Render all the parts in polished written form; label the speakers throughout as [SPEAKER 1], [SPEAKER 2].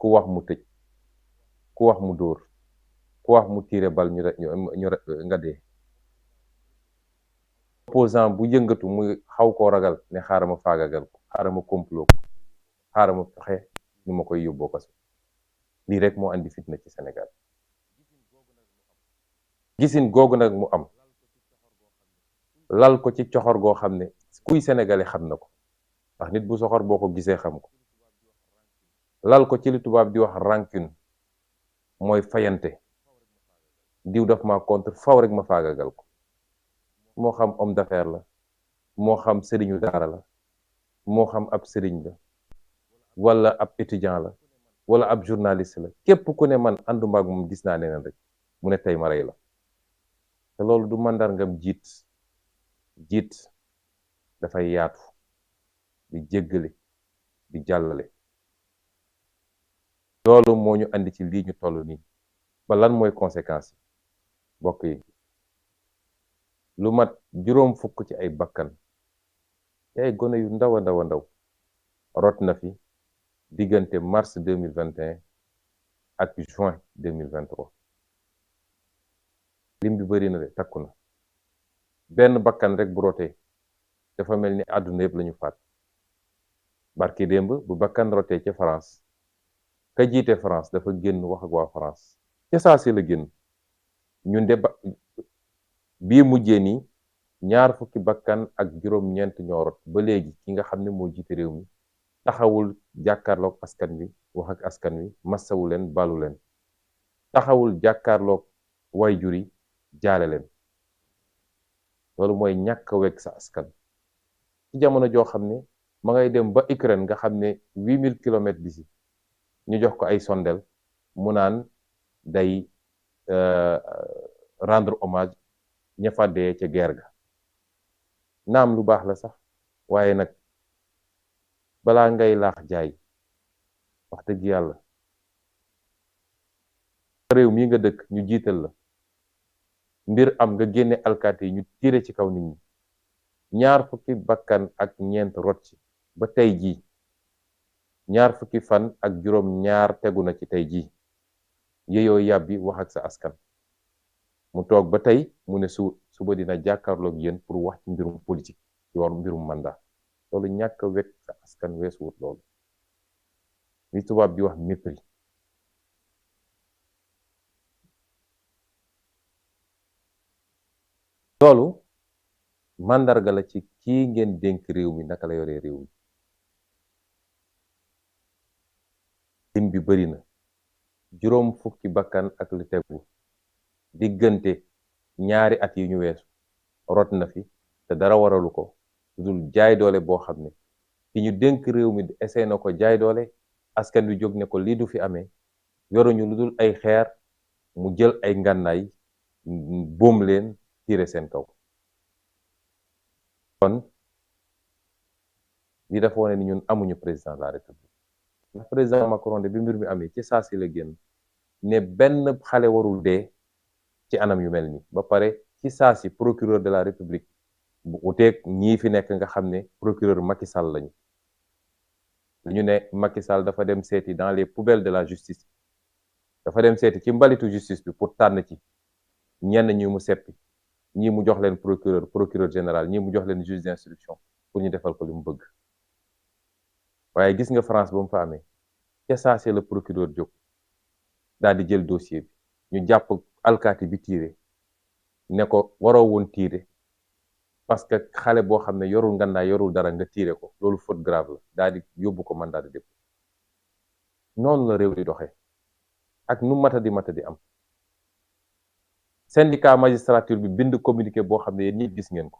[SPEAKER 1] ku wax mu tëj, ku wax mu dóor, ku wax mu tiire bal nga dee. opposant bu yëngatu muy xaw koo ragal ne xaaral ma faagagal ko, xaaral ma complot ko, xaaral ma fexe ni ma koy yóbboo kaso. lii rek moo andi fitna ci Sénégal. gisin googu nag mu am lal ko ci coxor goo xam ne kuy sénégalais xam na ko, ndax nit bu soxor boo ko gisee xam ko. lal ko ci li tubaab di wax rancune, mooy fayante. diw daf ma contre, faw rek ma faagagal ko. moo xam homme d'affaires la, moo xam sëriñu daara la, moo xam ab sëriñ la, wala ab étudiant la, wala ab journaliste la, képp ku ne man ànduma ak moom gis naa neneen rek mu ne tey ma rey la. te loolu du màndargam jiit. jiit dafay yaatu, di jéggale, di jàllale. loolu moo ñu andi ci lii ñu toll nii. ba lan mooy conséquence yi mbokk yi? lu mat juróom fukk ci ay bakkan, ci ay gone yu ndaw a ndaw a ndaw rot na fi diggante mars 2021 ak juin 2023. lim bi bëri na de, takku na. benn bakkan rek bu rotee dafa mel ni àdduna yëpp lañu faat. barki démb bu bakkan rotee ca France, ka jiite France dafa génn wax ak waa France ca saa si la génn. ñun de bii mujjee nii ñaar fukki bakkan ak juróom-ñeent ñoo rot ba léegi. ki nga xam ne moo jiite réew mi taxawul jàkkaarloog askan wi, wax ak askan wi, massawu leen, balu leen. taxawul jàkkaarloog waajur yi, jaale leen. loolu mooy ñàkk a wekk sa askan ci jamono joo xam ne ma ngay dem ba Ukraine nga xam ne 8000 kilomètres d'ici ñu jox ko ay sondel mu naan day rendre hommage ña fa dee ca guerre ga. naam lu baax la sax, waaye nag balaa ngay laax jaay, wax dëgg yàlla réew mii nga dëkk ñu jiital la, mbir am nga génne alkaati yi ñu tiire ci kaw nit ñi, ñaar fukki bakkan ak ñeent rot ci ba tey jii. ñaar fukki fan ak juróom ñaar tegu na ci tey jii. yeyoo yàbbi wax ak sa askan. mu toog ba tey mu ne suba dina jàkkaarloog yéen pour wax ci mbirum politique, ci war mbirum mandat. loolu ñàkk a wekk sa askan weesuwut loolu. li tubaab di wax mépris. loolu màndarga la ci kii ngeen dénk réew mi naka la yoree réew mi. lim bi bëri na, juróom fukki bakkan ak lu tegu diggante ñaari at yi ñu weesu rot na fi, te dara waralu ko dul jaay doole boo xam ne ki ñu dénk réew mi essayé na ko jaay doole. askan wi jóg ne ko lii du fi amee, yoruñu lu dul ay xeer, mu jël ay ngànnaay boom leen tiire seen kaw. kon li dafa wane ni ñun amuñu président de la république. ndax président Macron de bi mbir mi amee ci saa si la génn ne benn xale warul dee ci anam yu mel nii. ba pare ci saa si procureur de la république bu uteeg ñii fi nekk nga xam ne procureur Macky Sall lañu. dañu ne Macky Sall dafa dem seeti dans les poubelles de la justice, dafa dem seeti ci mbalitu justice bi pour tànn ci ñenn ñi mu seppi, ñii mu jox leen procureur général, ñii mu jox leen juge d'instruction pour ñu defal ko li mu bëgg. waaye gis nga France ba mu fa amee ca saase la procureur jóg daal di jël dossier bi, ñu jàpp alkaati bi tiire ne ko waroo woon tiire parce que xale boo xam ne yorul ngandaay, yorul dara nga tiire ko, loolu faute grave la, daal di yóbbu ko mandat de dépôt. noonu la réew di doxee ak nu matadi am. syndicat magistrature bi bind communiqué boo xam ne yéen ñëpp gis ngeen ko.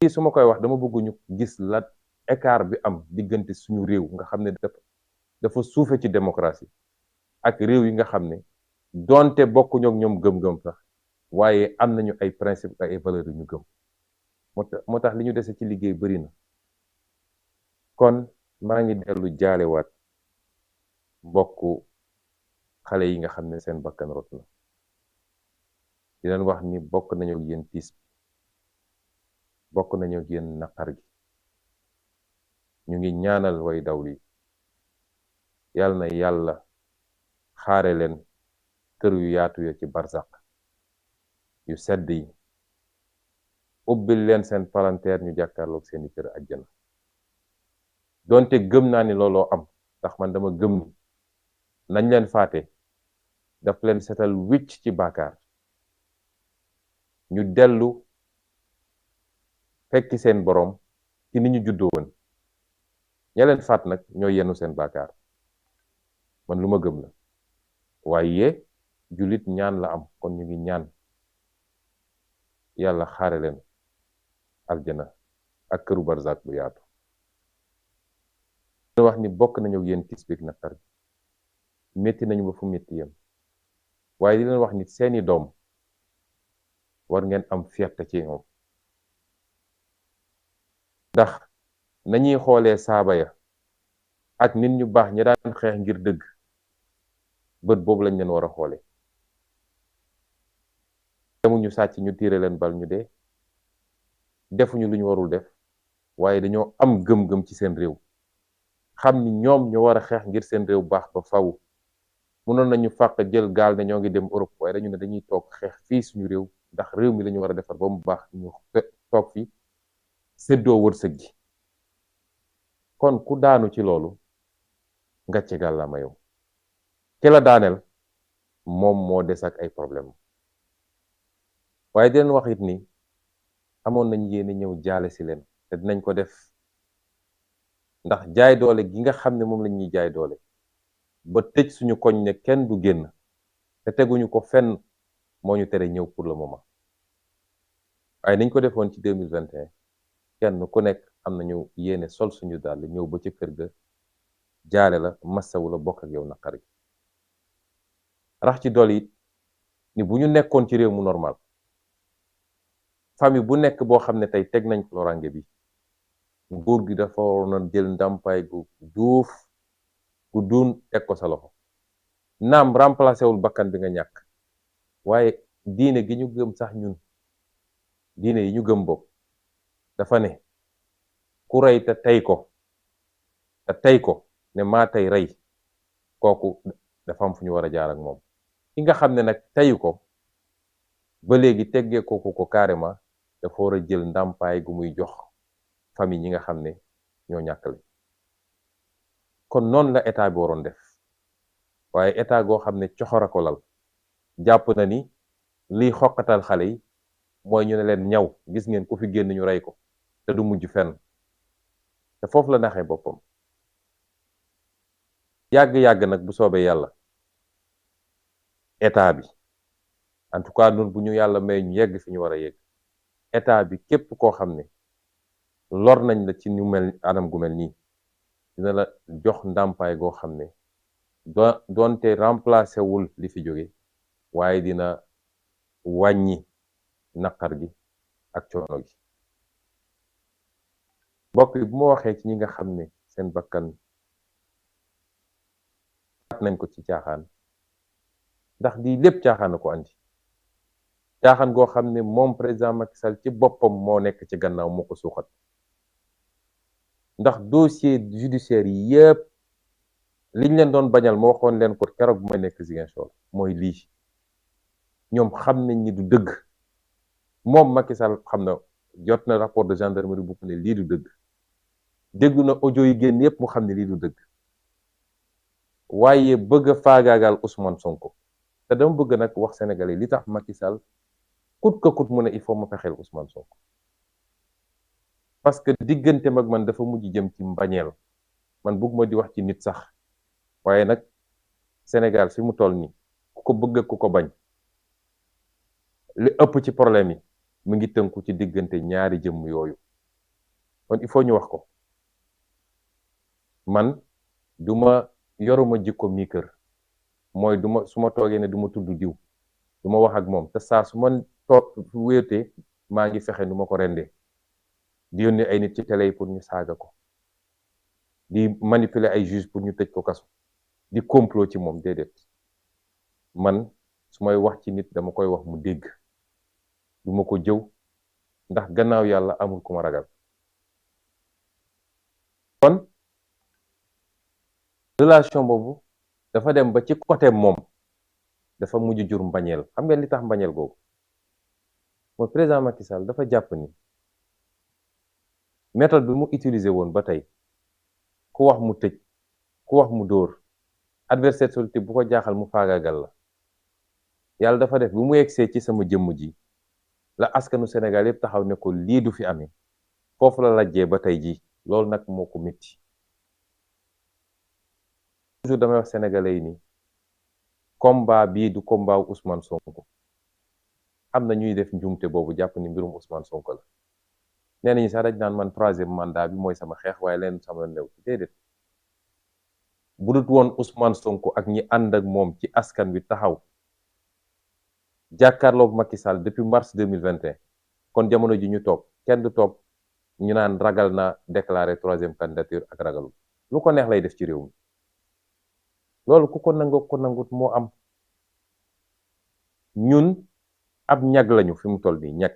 [SPEAKER 1] fii su ma koy wax dama bëgg ñu gis la écart bi am diggante suñu réew nga xam ne dafa suufe ci démocratie ak réew yi nga xam ne donte bokkuñu ak ñoom gëm-gëm sax, waaye am nañu ay principe ak ay valeurs yu ñu gëm. moo tax li ñu dese ci liggéey bari na. kon maa ngi dellu jaalewaat mbokku xale yi nga xam ne seen bakkan rot na. di leen wax ni bokk nañu ak yéen tiis, bokk nañu ak yéen naqar gi. ñu ngi ñaanal way dawli yàlla na yàlla xaare leen kër yu yaatu ya ci barzak yu sedd yi, ubbil leen seen palanteer ñu jàkkaarloog seeni kër àjjana. donte gëm naa ni looloo am, ndax man dama gëm ni nañ leen faate daf leen setal wicc ci bàkkaar, ñu dellu fekki seen boroom ci ni ñu juddoo woon. ña leen faat nag ñoo yenu seen bàkkaar, man lu ma gëm la. waaye jullit ñaan la am, kon ñu ngi ñaan yàlla xaare leen aljana ak këru barzak bu yaatu. wax ni bokk nañu yéen tiis bi ak naqar bi, métti nañu ba fu métti yem, waaye di leen wax ni seeni doom war ngeen am fierté ci ñoom, ndax nañuy xoolee saaba ya ak nit ñu baax ñi daan xeex ngir dëgg, bët boobu lañ leen war a xoole. demuñu sàcc ñu tiire leen bal ñu dee, defuñu lu ñu warul def, waaye dañoo am gëm-gëm ci seen réew, xam ni ñoom ñu war a xeex ngir seen réew baax ba faw. mënoon nañu fàq jël gaal ne ñoo ngi dem Europe, waaye dañu ne dañuy toog xeex fii suñu réew, ndax réew mi lañu war a defar ba mu baax, ñu toog fi séddoo wërsëg gi. kon ku daanu ci loolu ngàcce gàllaama yow. ki la daaneel moom moo des ak ay problème, waaye di leen wax it ni amoon nañ yéene ñëw jaale si leen, te dinañ ko def, ndax jaay doole gi nga xam ne moom lañ ñuy jaay doole ba tëj suñu koñ ne kenn du génn te teguñu ko fenn, moo ñu tere ñëw pour le moment. waaye niñ ko defoon ci 2021 kenn ku nekk am nañu yéene sol suñu dàll ñëw ba ci kër ga jaale la, massawu la, bokk ak yow naqar gi. rax ci dool it ni bu ñu nekkoon ci réew mu normal, famille bu nekk boo xam ne tey teg nañ lorange bi, nguur gi dafa waroon a jël ndàmpaay gu duuf gu duun teg ko sa loxo. naam remplacé wul bakkan bi nga ñàkk, waaye diine gi ñu gëm sax ñun, diine yi ñu gëm bopp dafa ne ku rey te tey ko ne maa tey rey, kooku dafa am fu ñu war a jaar ak moom. ki nga xam ne nag teyu ko ba léegi teggee kooku ko carrément, dafa war a jël ndàmpaay gu muy jox famille ñi nga xam ne ñoo ñàkkale. kon noonu la état bi waroon def, waaye état goo xam ne coxora ko lal, jàpp na ni liy xoqatal xale yi mooy ñu ne leen ñaw, gis ngeen ku fi génn ñu rey ko te du mujj fenn, te foofu la naxee boppam. yàgg-yàgg nag bu soobee yàlla état bi, en tout cas nun bu ñu yàlla may ñu yegg fi ñu war a yegg, état bi képp koo xam ne lor nañ la ci ñu mel anam gu mel nii, dina la jox ndàmpaay goo xam ne doonte remplacé wul li fi jóge, waaye dina wàññi naqar gi ak coono gi. mbokk yi bu ma waxee ci ñi nga xam ne seen bakkan nañ ko ci caaxaan, ndax lii lépp caaxaan a ko andi, caaxaan goo xam ne moom président Macky Sall ci boppam moo nekk ci gannaaw, moo ko suuxat. ndax dossier judiciaire yi yëpp liñ leen doon bañal moo waxoon leen ko keroog bu may nekk Ziguinchor, mooy lii. ñoom xam nañ ni du dëgg, moom Macky Sall xam na, jot na rapport de gendarmerie bu ko ne lii du dëgg, déglu na audio yi génn yëpp mu xam ne lii du dëgg, waaye bëgg a faagaagal Ousmane Sonko. te dama bëgg nag wax Sénégalais li tax Macky Sall coûte que coûte mu ne il faut ma fexeel Ousmane Sonko, parce que diggante mag man dafa mujj jëm ci mbañeel. man bëgguma di wax ci nit sax, waaye nag Sénégal fi mu toll nii ku ko bëgg ku ko bañ, li ëpp ci problème yi mu ngi tënku ci diggante ñaari jëmm yooyu. kon il faut ñu wax ko. man duma yoruma jikko mi kër, mooy duma su ma toogee ne duma tudd diw, duma wax ak moom, te saa su ma toog wéetee maa ngi fexe nu ma ko rendee, di yónnee ay nit ci télé yi pour ñu saaga ko, di manipuler ay juge pour ñu tëj ko kaso, di complot ci moom. déedéet, man su may wax ci nit dama koy wax mu dégg, du ma ko jëw, ndax gannaaw yàlla amul ku ma ragal. kon relation boobu dafa dem ba ci côté moom dafa mujj jur mbañeel. xam ngeen li tax mbañeel googu mooy président Macky Sall dafa jàpp ni méthode bi mu utiliser woon ba tey ku wax mu tëj, ku wax mu dóor, adversaire politique bu ko jaaxal mu faagaagal la. yàlla dafa def bu mu yegsee ci sama jëmm ji la askanu Sénégal yëpp taxaw ne ko lii du fi amee, foofu la lajjee ba tey ji. loolu nag moo ko métti. toujours damay wax sénégalais yi ni combat bii du combat wu Ousmane Sonko. am na ñuy def njuumte boobu jàpp ni mbirum Ousmane Sonko la. nee nañu sax dañ naan man 3e mandat bi mooy sama xeex waaye leen sama new ci déedéet. bu dut woon Ousmane Sonko ak ñi ànd ak moom ci askan wi taxaw jàkkaarloog Macky Sall depuis mars 2021 kon jamono ji ñu toog kenn du toog ñu naan ragal na déclarer 3e candidature ak ragalu lu ko neex lay def ci réew mi. loolu ku ko nangoo ko nangut moo am. ñun ab ñag lañu fi mu toll nii ñag.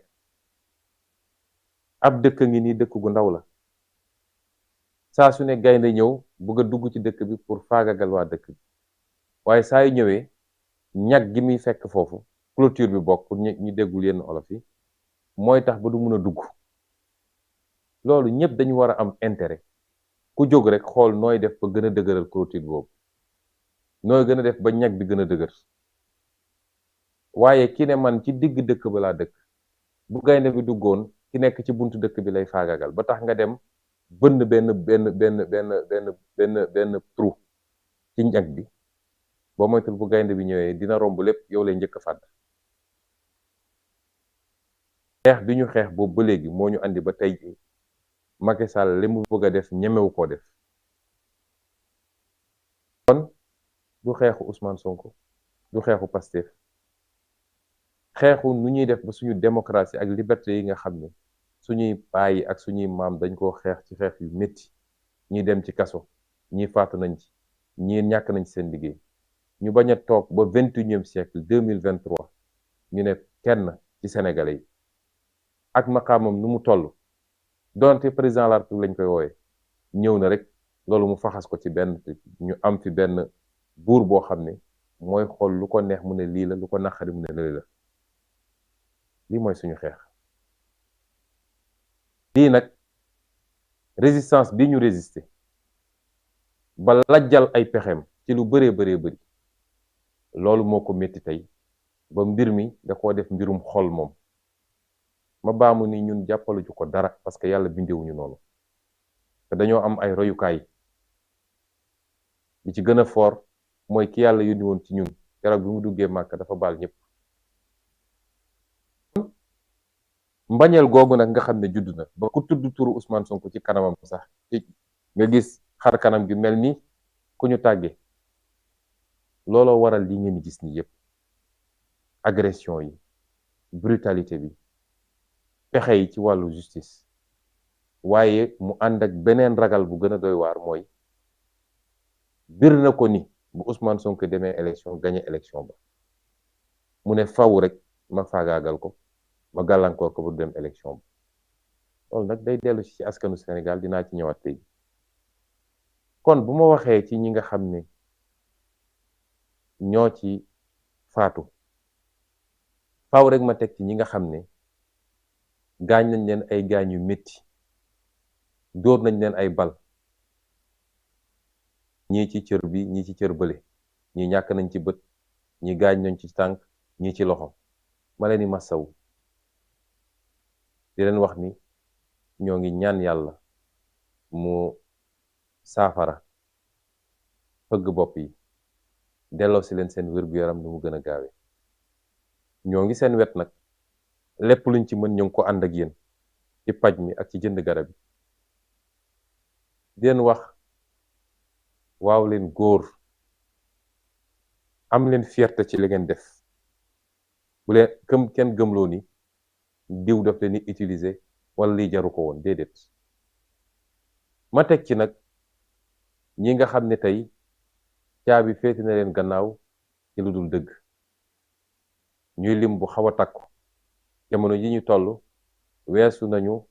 [SPEAKER 1] ab dëkk ngi nii dëkk gu ndaw la saa su ne gaynde ñëw bëgg a dugg ci dëkk bi pour faagagal waa dëkk bi waaye saa yu ñëwee ñag gi muy fekk foofu clôture bi bokk pour ñu déggul yenn olof yi mooy tax ba du mun a dugg. loolu ñëpp dañu war a am intérêt ku jóg rek xool nooy def ba gën a dëgëral clôture boobu, nooy gën a def ba ñag bi gën a dëgër. waaye ki ne man ci digg dëkk ba laa dëkk bu gaynde bi duggoon ki nekk ci buntu dëkk bi lay faagagal ba tax nga dem bënn benn trou ci ñag bi boo moytul bu gaynde bi ñëwee dina romb lépp yow lay njëkk a fàdd. xeex bi ñu xeex boobu ba léegi moo ñu andi ba tey ji Macky Sall li mu bëgg a def ñemewu koo def. kon du xeexu Ousmane Sonko du xeexu Pastef, xeexu nu ñuy def ba suñu démocratie ak liberté yi nga xam ne suñuy baay ak suñuy maam dañ koo xeex ci xeex yu métti, ñi dem ci kaso, ñi faatu nañ ci, ñi ñàkk nañ ci seen liggéey. ñu bañ a toog ba 21e siècle 2023 ñu ne kenn ci sénégalais yi ak maqaamam nu mu toll donte président de la République lañ koy wooye ñëw na rek loolu mu faxas ko ci benn ñu am fi benn buur boo xam ne mooy xool lu ko neex mu ne lii la, lu ko naqari mu ne lii la. lii mooy suñu xeex. lii nag résistance bi ñu résister ba lajjal ay pexeem ci lu bëree bëri loolu moo ko métti tey ba mbir mi da koo def mbirum xol moom. ma baamu ni ñun jàppalu ju ko dara parce que yàlla bindewuñu noonu te dañoo am ay royukaay. li ci gën a fort mooy ki yàlla yónni woon ci ñun keroog bi mu duggee màkk dafa baal ñëpp. mbañeel googu nag nga xam ne judd na ba ku tudd turu Ousmane Sonko ci kanamam sax nga gis xar kanam gi mel ni ku ñu tàggee. looloo waral li ngeen gis ni yëpp agression yi, brutalité bi, pexe yi ci wàllu justice. waaye mu ànd ak beneen ragal bu gën a doy waar mooy bir na ko ni bu Ousmane Sonko demee élection gagné élection ba mu ne faw rek ma faagaagal ko, ma gàllankoor ko bu dem élection ba. loolu nag day dellu ci askanu Sénégal, dinaa ci ñëwaat tey. kon bu ma waxee ci ñi nga xam ne ñoo ci faatu faw rek ma teg ci ñi nga xam ne gaañ nañ leen ay gaañ yu métti, dóor nañ leen ay bal, ñii ci cër bi ñii ci cër bële, ñii ñàkk nañ ci bët, ñii gaañ nañ ci tànk, ñii ci loxo. ma leen di masawu di leen wax ni ñoo ngi ñaan yàlla mu saafara fëgg bopp yi, delloo si leen seen wér-gu-yaram nu mu gën a gaawe. ñoo ngi seen wet nag, lépp luñ ci mën ñu ngi ko ànd ak yéen ci paj mi ak ci jënd garab yi. di leen wax waaw leen góor, am leen fierté ci li ngeen def. bu leen kenn gëmloo ni diw daf leen di utiliser wala lii jaru ko woon, déedéet. ma teg ci nag ñi nga xam ne tey caabi féeti na leen gannaaw ci lu dul dëgg, ñuy lim bu xaw a takku. jamono ji ñu toll weesu nañu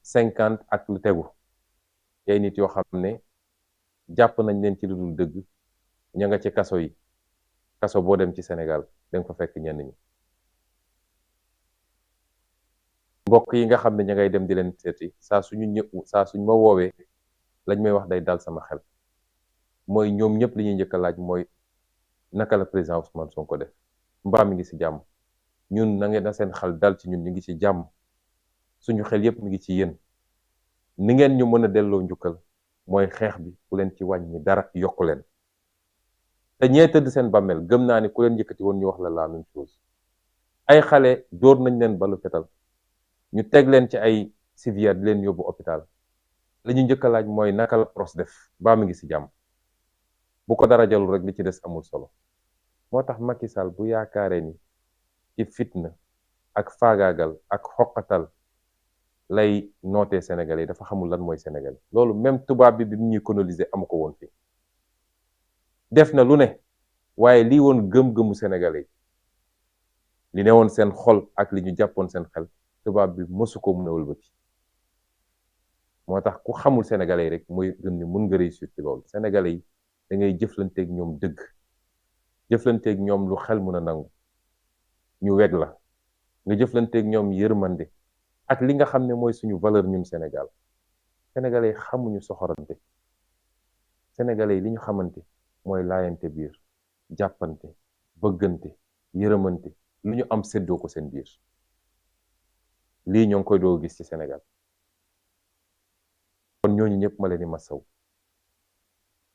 [SPEAKER 1] 650 ak lu tegu ay nit yoo xam ne jàpp nañ leen ci lu dul dëgg ña nga ci kaso yi, kaso boo dem ci Sénégal danga fa fekk ñenn ñi. mbokk yi nga xam ne ña ngay dem di leen seeti saa suñ ma woowee lañ may wax day dal sama xel mooy ñoom ñëpp li ñuy njëkk a laaj mooy naka la président Ousmane Sonko def, mbaa mi ngi ci jàmm. ñun na ngeen na seen xel dal ci ñun ñu ngi ci jàmm, suñu xel yëpp mi ngi ci yéen. ni ngeen ñu mën a delloo njukkal mooy xeex bi ku leen ci wàññi dara yokku leen. te ñee tëdd seen bàmmeel gëm naa ni ku leen yëkkati woon ñu wax la même chose. ay xale dóor nañ leen balu fetal ñu teg leen ci ay civière di leen yóbbu hôpital. la ñu njëkk a laaj mooy naka la pros def baa mi ngi ci jàmm. bu ko dara jalul rek li ci des amul solo. moo tax Macky Sall bu yaakaaree ni ci fitna ak faagaagal ak xoqatal lay nootee Sénégal yi dafa xamul lan mooy Sénégal. loolu même tubaab bi ñuy coloniser amu ko woon fii. def na lu ne waaye lii woon gëm-gëmu Sénégalais yi li ne woon seen xol ak li ñu jàppoon seen xel tubaab bi mësu ko mun a wëlbati. moo tax ku xamul Sénégalais yi rek mooy gëm ni mun nga réussir ci loolu. Sénégalais yi da ngay jëflanteeg ñoom dëgg, jëflanteeg ñoom lu xel mun a nangu, ñu weg la nga jëflanteeg ñoom yërmande ak li nga xam ne mooy suñu valeur ñun Sénégal. Sénégalais yi xamuñu soxorante. Sénégalais yi li ñu xamante mooy laayante biir, jàppante, bëggante, yërëmante, lu ñu am séddoo ko seen biir. lii ñoo ngi koy doo gis ci Sénégal. kon ñooñu ñëpp ma leen di masaw.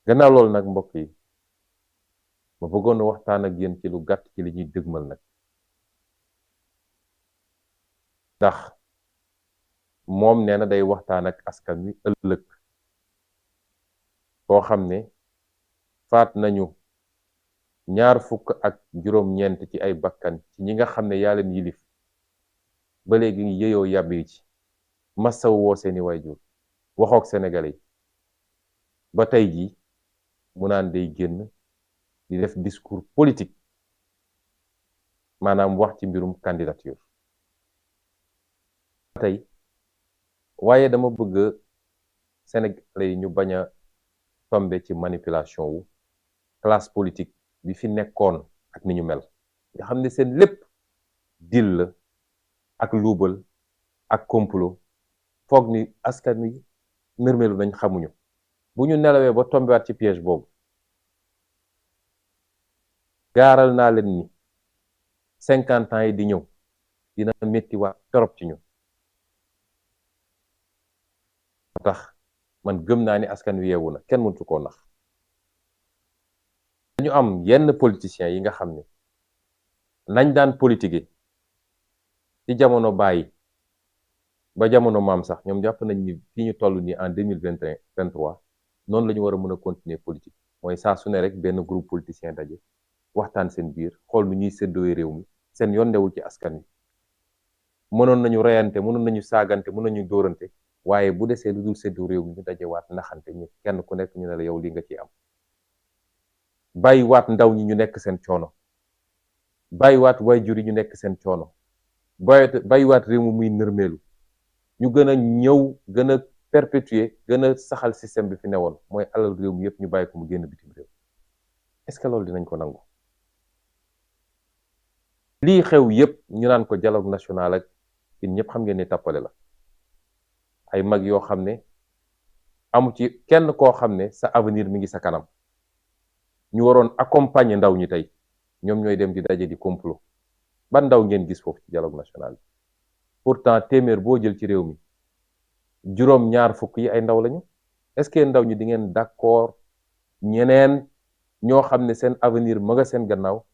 [SPEAKER 1] gannaaw loolu nag mbokk yi ma bëggoon waxtaan ak yéen ci lu gàtt ci li ñuy dëgmal nag. ndax moom nee na day waxtaan ak askan wi ëllëg koo xam ne faat nañu 29 ci ay bakkan ci ñi nga xam ne yaa leen yilif ba léegi ngi yeyoo yàbbi ci masaw woo seeni waajur waxook Sénégalais yi ba tey jii mu naan day génn di def discours politique maanaam wax ci mbirum candidature tey waaye dama bëgg Sénégalais yi ñu bañ a tombe ci manipulation wu classe politique bi fi nekkoon ak ni ñu mel nga xam ne seen lépp deal la ak luubal ak complot foog ni askan wi mërmelu nañ xamuñu. bu ñu nelawee ba tombewaat ci piège boobu gaaral naa leen ni 50 ans yi di ñëw dina métti waat torop ci ñu. moo tax man gëm naa ni askan wi yeewu na kenn mëntu koo nax. dañu am yenn politiciens yi nga xam ne nañ daan politiquer ci jamono bàyyi ba jamono maam sax ñoom jàpp nañ ni fii ñu toll nii en 2023 noonu la ñu war a mën a continuer politique. mooy saa su ne rek benn groupe politicien daje waxtaan seen biir xool nu ñuy séddoo réew mi seen yoon newul ci askan wi. mënoon nañu reyante, mënoon nañu saagante, mënoon nañu dóorante waaye bu desee lu dul séddoo réew mi ñu daje waat naxante ñu kenn ku nekk ñu ne la yow li nga ci am. bàyyiwaat ndaw ñi ñu nekk seen coono, bàyyiwaat waajur yi ñu nekk seen coono, bàyyiwaat réew mi muy nërmeelu, ñu gën a ñëw gën a perpétuer gën a saxal système bi fi newoon mooy alal réew mi yëpp ñu bàyyi ko mu génn bitim réew. est-ce que loolu dinañ ko nangu? lii xew yëpp ñu naan ko dialogue national ak yéen ñëpp xam ngeen ne tàppale la. ay mag yoo xam ne amu ci kenn koo xam ne sa avenir mi ngi sa kanam. ñu waroon accompagner ndaw ñi tey ñoom ñooy dem di daje di complot. ban ndaw ngeen gis foofu ci dialogue national bi? pourtant téeméer boo jël ci réew mi juróom ñaar fukk yi ay ndaw lañu. est-ce que ndaw ñi di ngeen d'accord ñeneen ñoo xam ne seen avenir ma nga seen gannaaw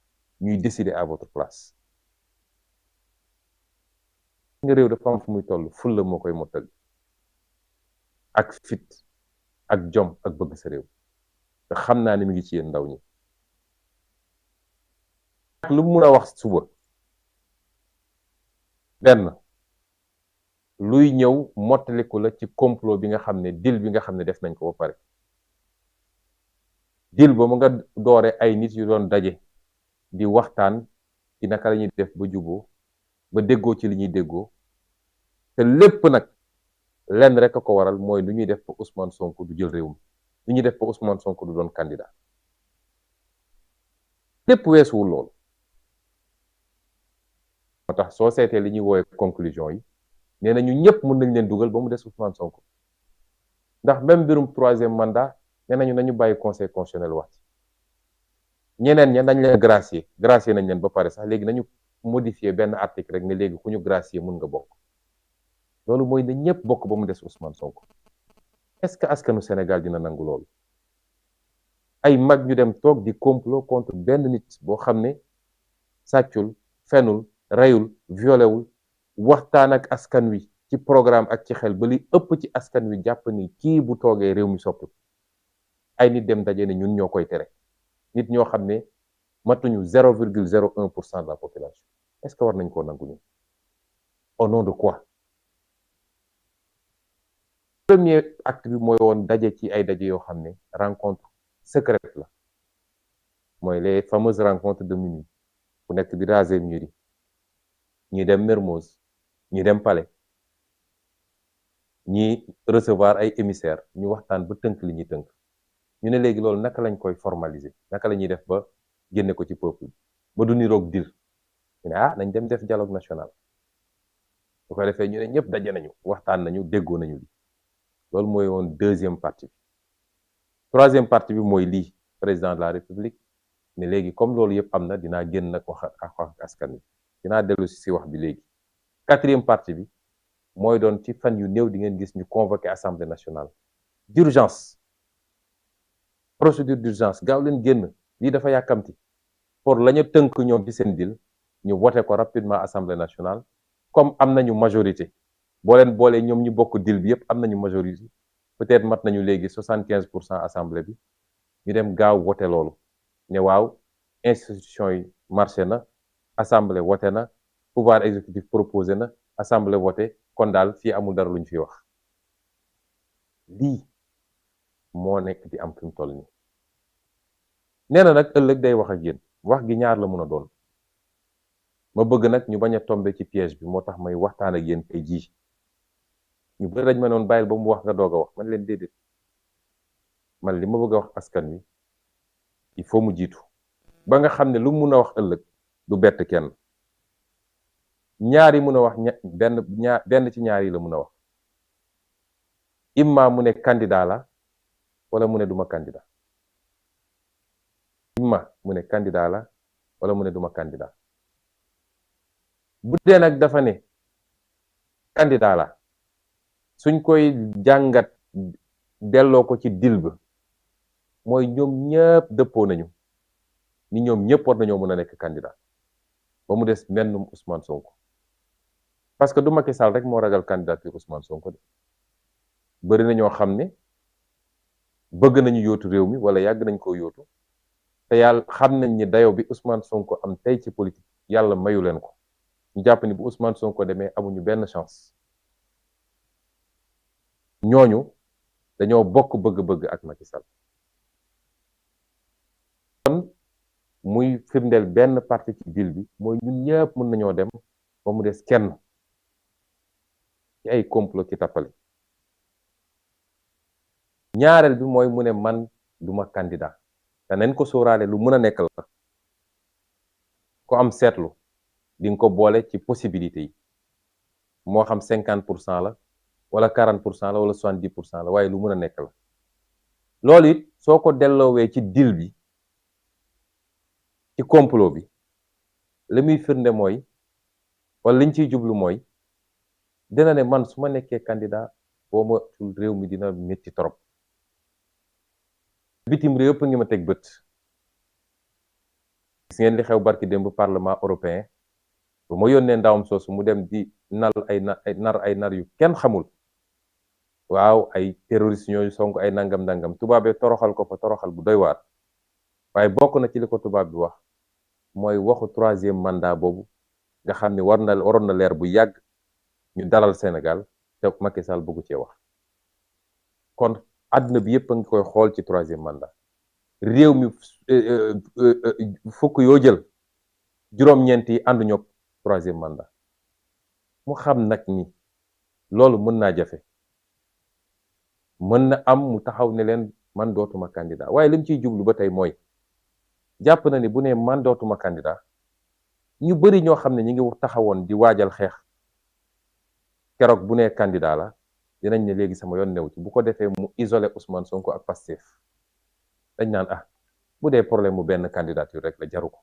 [SPEAKER 1] ñuy décider à votre place? nga réew dafa am fu muy toll fulla moo koy mottali ak fit ak jom ak bëgg sa réew. te xam naa ni mi ngi ci yéen ndaw ñi. ak lu mu mun a wax suba benn luy ñëw mottaliku la ci complot bi nga xam ne deal bi nga xam ne def nañ ko ba pare. deal ba mu nga doore ay nit yu doon daje di waxtaan ci naka la ñuy def ba juboo ba déggoo ci li ñuy déggoo te lépp nag lenn rek a ko waral mooy lu ñuy def ba Ousmane Sonko du jël réew mi lu ñuy def ba Ousmane Sonko du doon candidat lépp weesuwul loolu. moo tax soo seetee li ñuy woowee conclusion yi nee na ñu ñëpp mën nañ leen dugal ba mu des Ousmane Sonko ndax même mbirum 3e mandat nee nañu nañu bàyyi conseil constitutionnel wax ci ñeneen ña nañ leen gracier nañ leen ba pare sax léegi nañu modifier benn article rek ne léegi ku ñu gracier mën nga bokk loolu mooy ne ñëpp bokk ba mu des Ousmane Sonko est-ce que askanu Sénégal dina nangu loolu ay mag ñu dem toog di complot contre benn nit boo xam ne sàccul fenul reyul violewul waxtaan ak askan wi ci programme ak ci xel ba li ëpp ci askan wi jàpp ni kii bu toogee réew mi soppi ay nit dem daje ne ñun ñoo koy tere nit ñoo xam ne matuñu 0,01% de la population est-ce que war nañ koo nangu ni au nom de quoi premier acte bi mooy woon daje ci ay daje yoo xam ne rencontre secrète la mooy les fameuses rencontres de minuit ku nekk di raser mur yi ñi dem Mermoz ñi dem Palais ñi recevoir ay émissaires ñu waxtaan ba tënk li ñuy tënk ñu ne léegi loolu naka lañ koy formaliser naka la ñuy def ba génne ko ci peuple ba du niroog dil ñu ne nañ dem def dialogue national bu ko defee ñu ne ñëpp daje nañu waxtaan nañu déggoo nañu li loolu mooy woon deuxième partie bi troisième partie bi mooy lii président de la république ne léegi comme loolu yëpp am na dinaa génn nag wax ak askan wi dinaa dellu si wax bi léegi quatrième partie bi mooy doon ci fan yu néew di ngeen gis ñu convoqué assemblée nationale d'urgence procédure d'urgence gaaw leen génn lii dafa yàkkamti pour la ñu tënk ñoom ci seen dil ñu voté ko rapidement assemblée nationale comme am nañu majorité boo leen boolee ñoom ñu bokk dil bi yëpp am nañu majorité peut-être mat nañu léegi 75% assemblée bi ñu dem gaaw voté loolu ne waaw institution yi marché na assemblée voté na pouvoir exécutif proposé na assemblée voté kon daal fii amul dara lu ñu fi wax lii moo nekk di am fi mu toll nii nee na nag ëllëg day wax ak yéen wax gi ñaar la mun a doon ma bëgg nag ñu bañ a tomber ci piège bi moo tax may waxtaan ak yéen tey jii ñu bëri dañ ma noon bàyyil ba mu wax nga doog a wax man leen déedéet man li ma bëgg a wax askan wi il faut mu jiitu ba nga xam ne lu mun a wax ëllëg du bett kenn ñaar yi mun a wax benn ci ñaar yi la mun a wax imma mu ne candidat la wala mu ne duma candidat imma mu ne candidat la wala mu ne duma candidat bu dee nag dafa ne candidat la suñ koy jàngat delloo ko ci dil ba mooy ñoom ñëpp dëppoo nañu ni ñoom ñëpp war nañoo mën a nekk candidat ba mu des menn Ousmane Sonko parce que du Macky Sall rek moo ragal candidature Ousmane Sonko de bëri na ñoo xam ne bëgg nañu yóotu réew mi wala yàgg nañ koo yóotu te yàlla xam nañ ni dayo bi Ousmane Sonko am tey ci politique yàlla mayu leen ko ñu jàpp ni bu Ousmane Sonko demee amuñu benn chance ñooñu dañoo bokk bëgg-bëgg ak Macky Sall kon muy firndeel benn parti ci deal bi mooy ñun ñëpp mën nañoo dem ba mu des kenn ci ay complot ci tappale ñaareel bi mooy mu ne man duma candidat te nañ ko sóoraale lu mën a nekk la ko am seetlu di nga ko boole ci possibilité yi moo xam 50% la wala 40% la wala 70% la waaye lu mën a nekk la loolu it soo ko delloowee ci deal bi ci complot bi li muy firnde mooy wala liñ ciy jublu mooy dina ne man su ma nekkee candidat boo ma réew mi dina métti trop bitim réew yëpp ngi ma teg bët gis ngeen li xew barki démb parlement européen bu ma yónnee ndawam soosu mu dem di nar ay nar yu kenn xamul waaw ay terroriste ñooyu sonk ay nangam tubaab yi toroxal ko fa toroxal bu doy waar waaye bokk na ci li ko tubaab bi wax mooy waxu 3e mandat boobu nga xam ne waroon na leer bu yàgg ñu dalal Sénégal te Macky Sall bëggu cee wax kon àdduna bi yëpp a ngi koy xool ci 3e mandat réew mi fukk yoo jël juróom-ñeent yi ànduñu ak 3e mandat mu xam nag ni loolu mën naa jafe mën na am mu taxaw ne leen man dootuma candidat waaye lim ciy jublu ba tey mooy jàpp na ni bu ne man dootuma candidat ñu bëri ñoo xam ne ñi ngi taxawoon di waajal xeex keroog bu ne candidat la dinañ ne léegi sama yoon new ci bu ko defee mu isolé Ousmane Sonko ak Pastef dañ naan bu dee problème mu benn candidature rek la jaru ko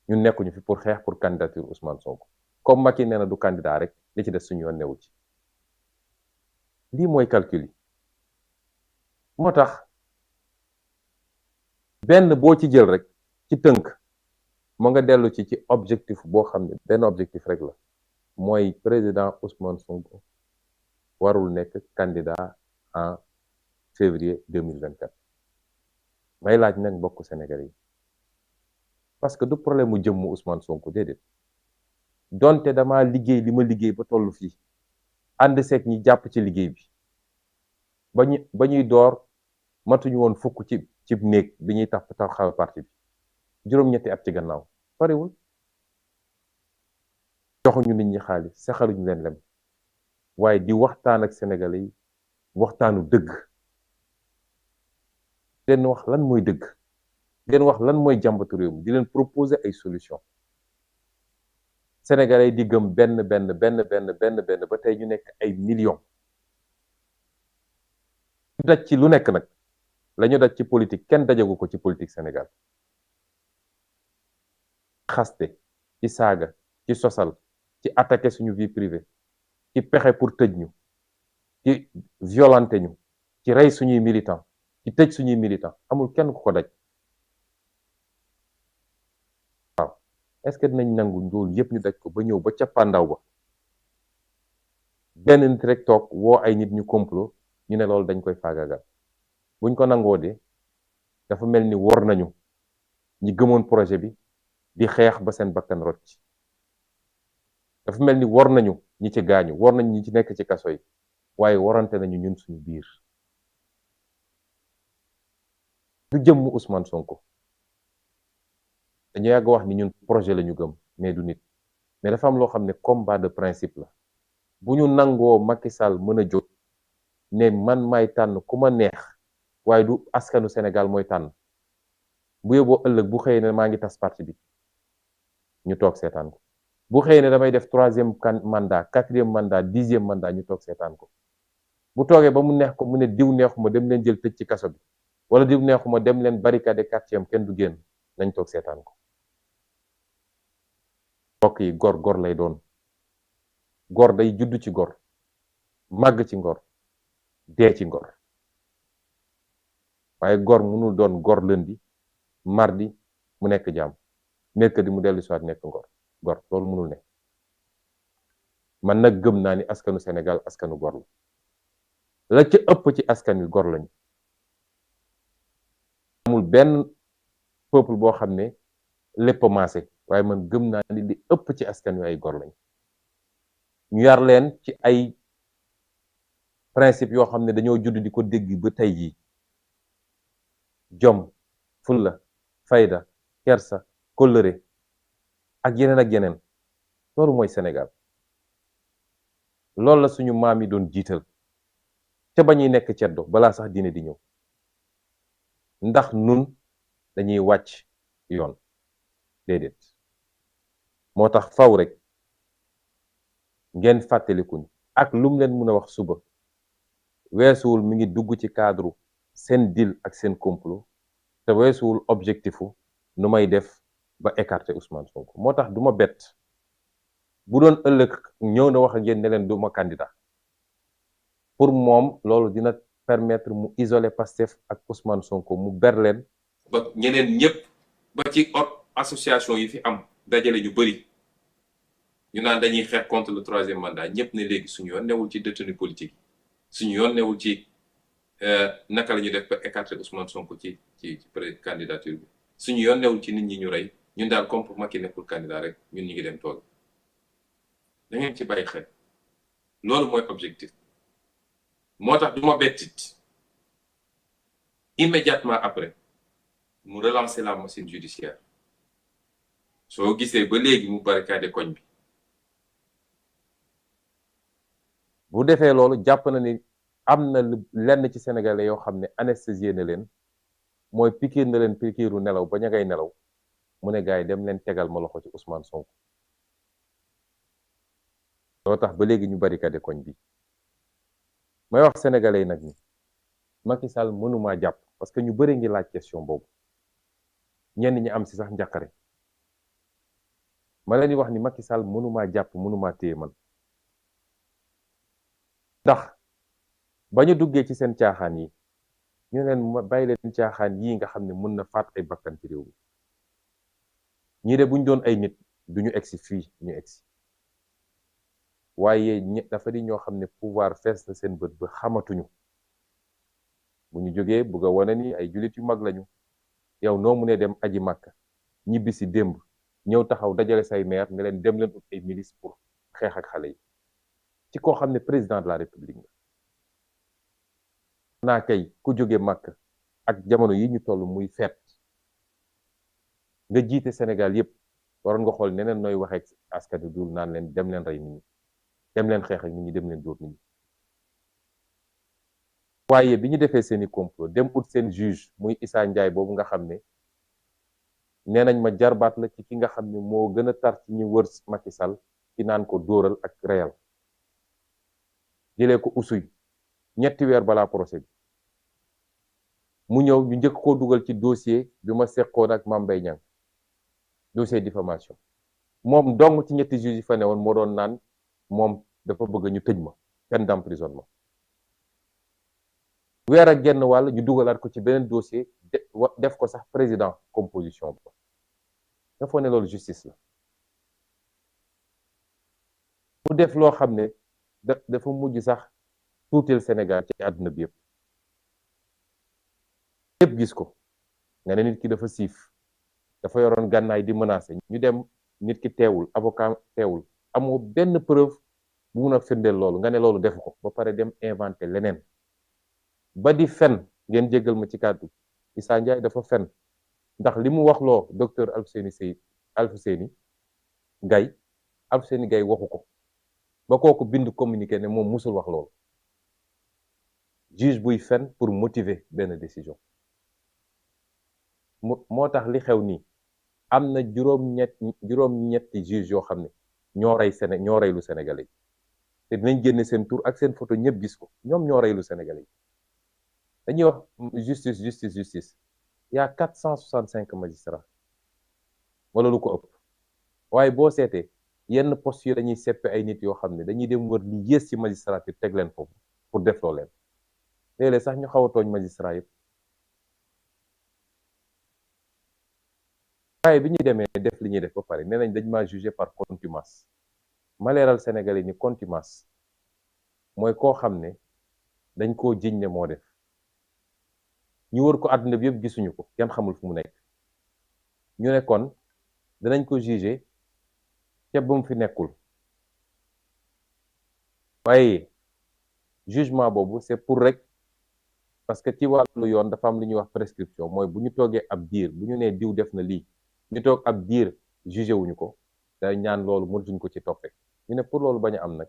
[SPEAKER 1] ñun nekkuñu fi pour xeex pour candidature Ousmane Sonko comme Macky nee na du candidat rek li ci des suñu yoon newu ci lii mooy calcul yi moo tax benn boo ci jël rek ci tënk mu nga dellu ci objectif boo xam ne benn objectif rek la mooy président Ousmane Sonko warul nekk candidat en février 2024 may laaj nag mbokku Sénégalais yi parce que du problème mu jëmmu Ousmane Sonko déedéet donte dama liggéey li ma liggéey ba tollu fii ànd seeg ñi jàpp ci liggéey bi ba ñuy door matuñu woon fukk ci néeg bi ñuy taxawal parti bi juróom-ñetti at ci gannaaw pariwul joxuñu nit ñi xaalis saxaluñu leen lem waaye di waxtaan ak Sénégalais yi waxtaanu dëgg leen wax lan mooy dëgg leen wax lan mooy jàmbatu réew mi di leen proposer ay solution Sénégalais yi di gëm benn ba tey ñu nekk ay millions ñu daj ci lu nekk nag la ñu daj ci politique kenn dajagu ko ci politique Sénégal xaste ci saaga ci sosal ci attaquer suñu vie privée ci pexe pour tëj ñu ci violenter ñu ci rey suñuy militant ci tëj suñuy militant amul kenn ku ko daj waaw est-ce que dinañ nangu loolu yëpp ñu daj ko ba ñëw ba cappaandaw ba benn nit rek toog woo ay nit ñu complot ñu ne loolu dañ koy faagagal buñ ko nangoo de dafa mel ni wor nañu ñi gëmoon projet bi di xeex ba seen bakkan rot ci dafa mel ni wor nañu ñi ci gaañu wor nañu ñi ci nekk ci kaso yi waaye warante nañu ñun suñu biir du jëmmu Ousmane Sonko dañu yàgg wax ni ñun projet la ñu gëm mais du nit mais dafa am loo xam ne combat de principe la bu ñu nangoo Macky Sall mën a jóg ne man may tànn ku ma neex waaye du askanu Sénégal mooy tànn bu yóbboo ëllëg bu xëyee ne maa ngi tas parti bi ñu toog seetaan ko bu xëyee ne damay def 3e mandat 4e mandat 10e mandat ñu toog seetaan ko bu toogee ba mu neex ko mu ne diw neexuma dem leen jël tëj ci kaso bi wala diw neexuma dem leen barricade quartier am kenn du génn nañ toog seetaan ko mbokk yi gor lay doon gor day judd ci gor màgg ci ngor dee ci ngor waaye gor mënul doon gor lundi mardi mu nekk jàmm mercredi mu dellu soit nekk gor loolu mënul ne man nag gëm naa ni askanu Sénégal askanu gor la ci ëpp ci askan wi gor lañu amul benn peuple boo xam ne lépp maase waaye man gëm naa ni li ëpp ci askan wi ay gor lañu ñu yar leen ci ay principe yoo xam ne dañoo judd di ko dégg ba tey jii jom fulla fayda kersa kóllëre ak yeneen loolu mooy Sénégal loolu la suñu maam yi doon jiital ca ba ñuy nekk ceddo balaa sax diine di ñëw ndax nun dañuy wàcc yoon déedéet moo tax faw rek ngeen fàttaliku ni ak lum leen mën a wax suba weesuwul mi ngi dugg ci cadre seen deal ak seen complot te weesuwul objectifu nu may def ba écarter Ousmane Sonko moo tax du ma bett bu doon ëllëg ñëw na wax ak yéen ne leen du ma candidat pour moom loolu dina permettre mu isoler Pastef ak Ousmane Sonko mu ber leen ba ñeneen ñëpp ba ci association yi fi am dajale ñu bëri ñu naan dañuy xeex contre le 3e mandat ñëpp ne léegi suñu yoon newul ci détenu politique yi suñu yoon newul ci naka la ñu def ba écarter Ousmane Sonko ci candidature bi suñu yoon newul ci nit ñi ñu rey ñun daal comme pour Macky nekkul candidat rek ñun ñu ngi dem toog da ngeen ci bàyyi xel loolu mooy objectif moo tax du ma bettit immédiatement après mu relancer la machine judiciaire soo gisee ba léegi mu barricade koñ bi bu defee loolu jàpp na ni am na lenn ci sénégalais yoo xam ne anesthésié na leen mooy pikiir na leen pikiiru nelaw ba ña ngay nelaw mu ne gars yi dem leen tegal ma loxo ci Ousmane Sonko. loo tax ba léegi ñu barricade koñ bi may wax sénégalais yi nag ni Macky Sall mënumaa jàpp parce que ñu bëri ngi laaj question boobu ñenn ñi am si sax njàqare ma leen di wax ni Macky Sall mënumaa jàpp mënumaa téye man ndax ba ñu duggee ci seen caaxaan yi ñu leen bàyyi leen caaxaan yii nga xam ne mën na faat ay bakkan ci réew mi ñii de buñ doon ay nit duñu egsi fii ñu egsi waaye dafa di ñoo xam ne pouvoir fees na seen bët ba xamatuñu bu ñu jógee bugg a wane ni ay jullit yu mag lañu yow noo mu ne dem aji màkk ñibbi si démb ñëw taxaw dajale say maire ne leen dem leen ut ay milice pour xeex ak xale yi ci koo xam ne président de la république nga naa kay ku jóge màkk ak jamono yi ñu toll muy feet nga jiite Sénégal yépp waroon nga xool neneen nooy waxee askan wi dul naan leen dem leen rey nit ñi dem leen xeex ak nit ñi dem leen dóor nit ñi waaye bi ñu defee seeni complot dem ut seen juge muy Issa Ndiaye boobu nga xam ne nee nañ ma jarbaat la ci ki nga xam ne moo gën a tar ci ñu wër Macky Sall ci naan ko dóoral ak reyal jëlee ko usuy ñetti weer balaa procès bi mu ñëw ñu njëkk koo dugal ci dossier bi ma seqoon ak Mame Mbaye Niang dossier diffamation moom dong ci ñetti juge yi fa ne woon moo doon naan moom dafa bëgg ñu tëj ma peine d'emprisonnement weer ak genn wàll ñu dugalaat ko ci beneen dossier def ko sax président composition ba dafa ne loolu justice la mu def loo xam ne dafa mujj sax tuutil Sénégal ci àdduna bi yëpp gis ko nga ne nit ki dafa siif dafa yoroon gànnaay di menacer ñu dem nit ki teewul avocat teewul amoo benn preuve bu mun a firndeel loolu nga ne loolu defu ko ba pare dem inventé leneen ba di fen ngeen jéggal ma ci kàddu Issa Ndiaye dafa fen ndax li mu wax loo docteur Alfousseyni Gaye waxu ko ba kooku bind communiqué ne moom musul wax loolu juge buy fen pour motiver benn décision moo tax li xew nii am na juróom-ñetti juge yoo xam ne ñoo rey lu Sénégalais yi te dinañ génne seen tur ak seen photo ñëpp gis ko ñoom ñoo rey lu Sénégalais yi dañuy wax justice y a 465 magistrats wala lu ko ëpp waaye boo seetee yenn postes yi dañuy seppe ay nit yoo xam ne dañuy dem wër li yées ci magistrature teg leen foofu pour def loo leen léeg-léeg sax ñu xaw a tooñ magistrat yëpp waaye bi ñu demee def li ñuy def ba pare nee nañ dañ maa jugé par contumace ma leeral Sénégalais ni contumace mooy koo xam ne dañ koo jiñ ne moo def ñu wër ko àdduna bi yëpp gisuñu ko kenn xamul fu mu nekk ñu ne kon danañ ko jugé te bu mu fi nekkul waaye jugement boobu c'est pour rek parce que ci wàllu yoon dafa am lu ñuy wax prescription mooy bu ñu toogee ab diir bu ñu nee diw def na lii ñu toog ab diir jugé wuñu ko day ñaan loolu mënatuñ ko ci toppee ñu ne pour loolu bañ a am nag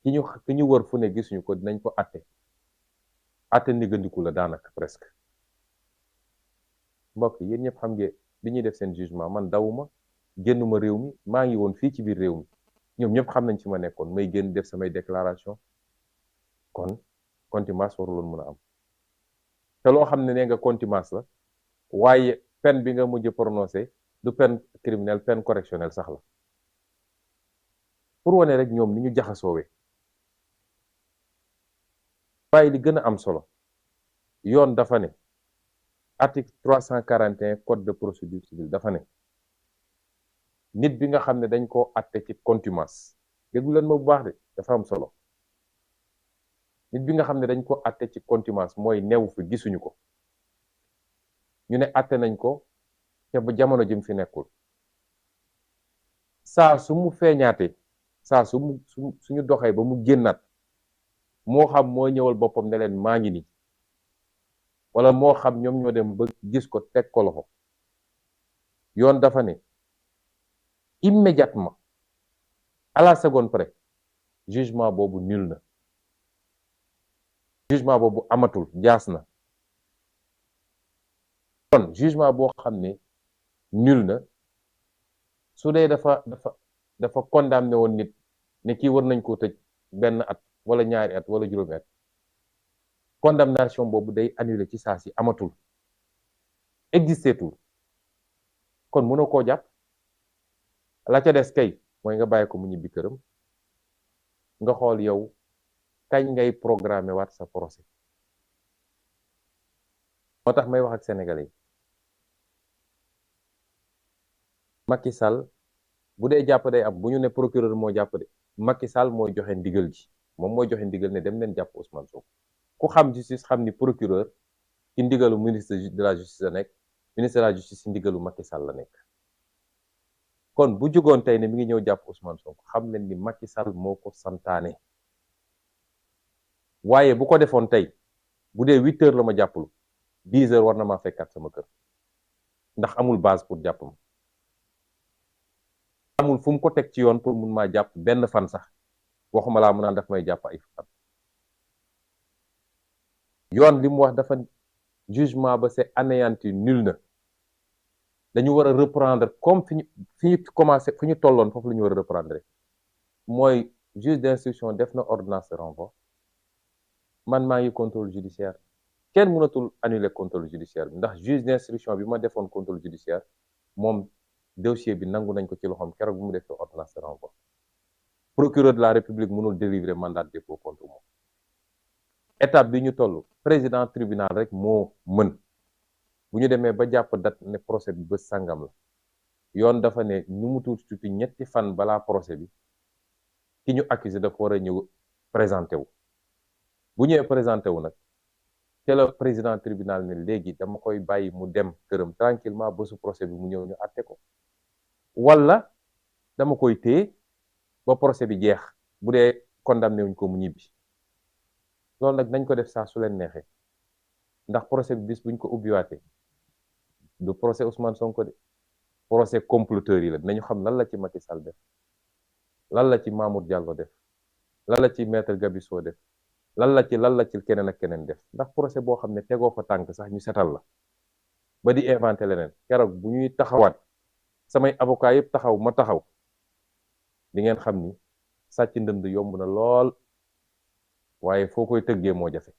[SPEAKER 1] ki ñu wër fu ne gisuñu ko dinañ ko atte ndiggandiku la daanaka presque mbokk yéen ñëpp xam ngeen bi ñuy def seen jugement man dawuma génnuma réew mi maa ngi woon fii ci biir réew mi ñoom ñëpp xam nañ ci ma nekkoon may génn def samay déclaration kon contumace waruloon mën a am te loo xam ne nee nga contumace la waaye peine bi nga mujj prononcé du peine criminelle peine correctionnelle sax la pour wane rek ñoom ni ñu jaxasoowee waaye li gën a am solo yoon dafa ne article 341 code de procédure civile dafa ne nit bi nga xam ne dañ koo atte ci contumace déglu leen ma bu baax de dafa am solo nit bi nga xam ne dañ ko atte ci contumace mooy newu fi gisuñu ko ñu ne atte nañ ko te ba jamono jëm fi nekkul saa su mu feeñaatee saa suñu doxee ba mu génnaat moo xam moo ñëwal boppam ne leen maa ngi nii wala moo xam ñoom ñoo dem ba gis ko teg ko loxo yoon dafa ne immédiatement à la seconde près jugement boobu nul na jugement boobu amatul jaas na kon jugement boo xam ne nul na su dee dafa condamné woon nit ne kii war nañ koo tëj benn at wala ñaari at wala juróomi at condamnation boobu day annulé ci saa si amatul existeetul kon mënoo koo jàpp la ca des kay mooy nga bàyyi ko mu ñibbi këram nga xool yow kañ ngay programmé waat sa procès moo tax may wax ak sénégalais yi Macky Sall bu dee jàpp day am bu ñu ne procureur moo jàpp de Macky Sall mooy joxe ndigal ji moom mooy joxe ndigal ne dem leen jàpp Ousmane Sonko ku xam justice xam ni procureur ci ndigalu ministre de la justice la nekk ministre de la justice ci ndigalu Macky Sall la nekk kon bu jugoon tey ne mi ngi ñëw jàpp Ousmane Sonko xam leen ni Macky Sall moo ko santaane waaye bu ko defoon tey bu dee 8 heures la ma jàppalu 10 heures war na maa fekkaat sama kër ndax amul base pour jàpp ma amul fu mu ko teg ci yoon pour mun maa jàpp benn fan sax waxuma laa mu naan daf may jàpp ay fan yoon li mu wax dafa jugement ba c'est anéanti nul na dañu war a reprendre comme fi ñu commencé fi ñu tolloon foofu la ñu war a reprendre mooy juge d'instruction def na ordonnance de renvoi man maa ngi contrôle judiciaire kenn mënatul annuler contrôle judiciaire bi ndax juge d'instruction bi ma defoon contrôle judiciaire moom dossier bi nangu nañ ko ci loxoom keroog bu mu defee ordonnance de renvoi procureur de la république mënul délivrer mandat de dépôt contre moom étape bi ñu toll président tribunal rek moo mën bu ñu demee ba jàpp date ne procès bi bés sàngam la yoon dafa ne ñu mu tuuti ñetti fan balaa procès bi ki ñu accusé dafa war a ñëw présenté wu bu ñëwee présenté wu nag te la président tribunal ne léegi dama koy bàyyi mu dem këram tranquillement bésu procès bi mu ñëw ñu àtte ko wala dama koy téye ba procès bi jeex bu dee condamné wuñ ko mu ñibbi loolu nag nañ ko def saa su leen neexee ndax procès bi bis buñ ko ubbiwaatee du procès Ousmane Sonko de procès comploteur yi la nañu xam lan la ci Macky Sall def lan la ci Mamour Diallo def lan la ci maître Gabisso def lan la ci keneen ak keneen def ndax procès boo xam ne tegoo fa tànk sax ñu setal la ba di inventé leneen keroog bu ñuy taxawaat samay avocat yëpp taxaw ma taxaw di ngeen xam ni sàcc ndënd yomb na lool waaye foo koy tëggee moo jafe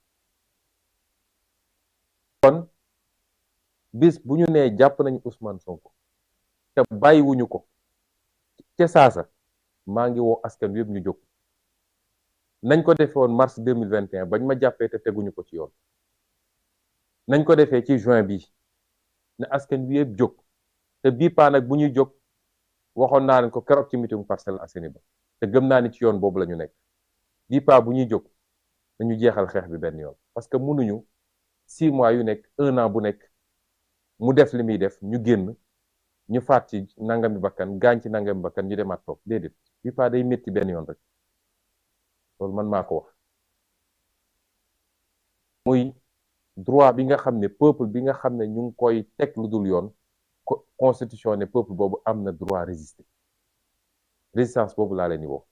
[SPEAKER 1] kon bis bu ñu nee jàpp nañu Ousmane Sonko te bàyyiwuñu ko ca saasa maa ngi woo askan wi yëpp ñu jóg nañ ko defee woon mars 2021 bañ ma jàppee te teguñu ko ci yoon nañ ko defee ci juin bi ne askan wi yëpp jóg te bii paa nag bu ñuy jóg waxoon naa leen ko keroog ci meeting Parcelles Assainies ba te gëm naa ni ci yoon boobu la ñu nekk bii paa bu ñuy jóg nañu jeexal xeex bi benn yoon parce que mënuñu 6 mois yu nekk 1 an bu nekk mu def li muy def ñu génn ñu faat ci nangami bakkan gaañ ci nangami bakkan ñu demaat toog déedéet bii paa day métti benn yoon rek loolu man maa ko wax muy droit bi nga xam ne peuple bi nga xam ne ñu ngi koy teg lu dul yoon constitution ne peuple boobu am na droit résister résistance boobu laa leen di woo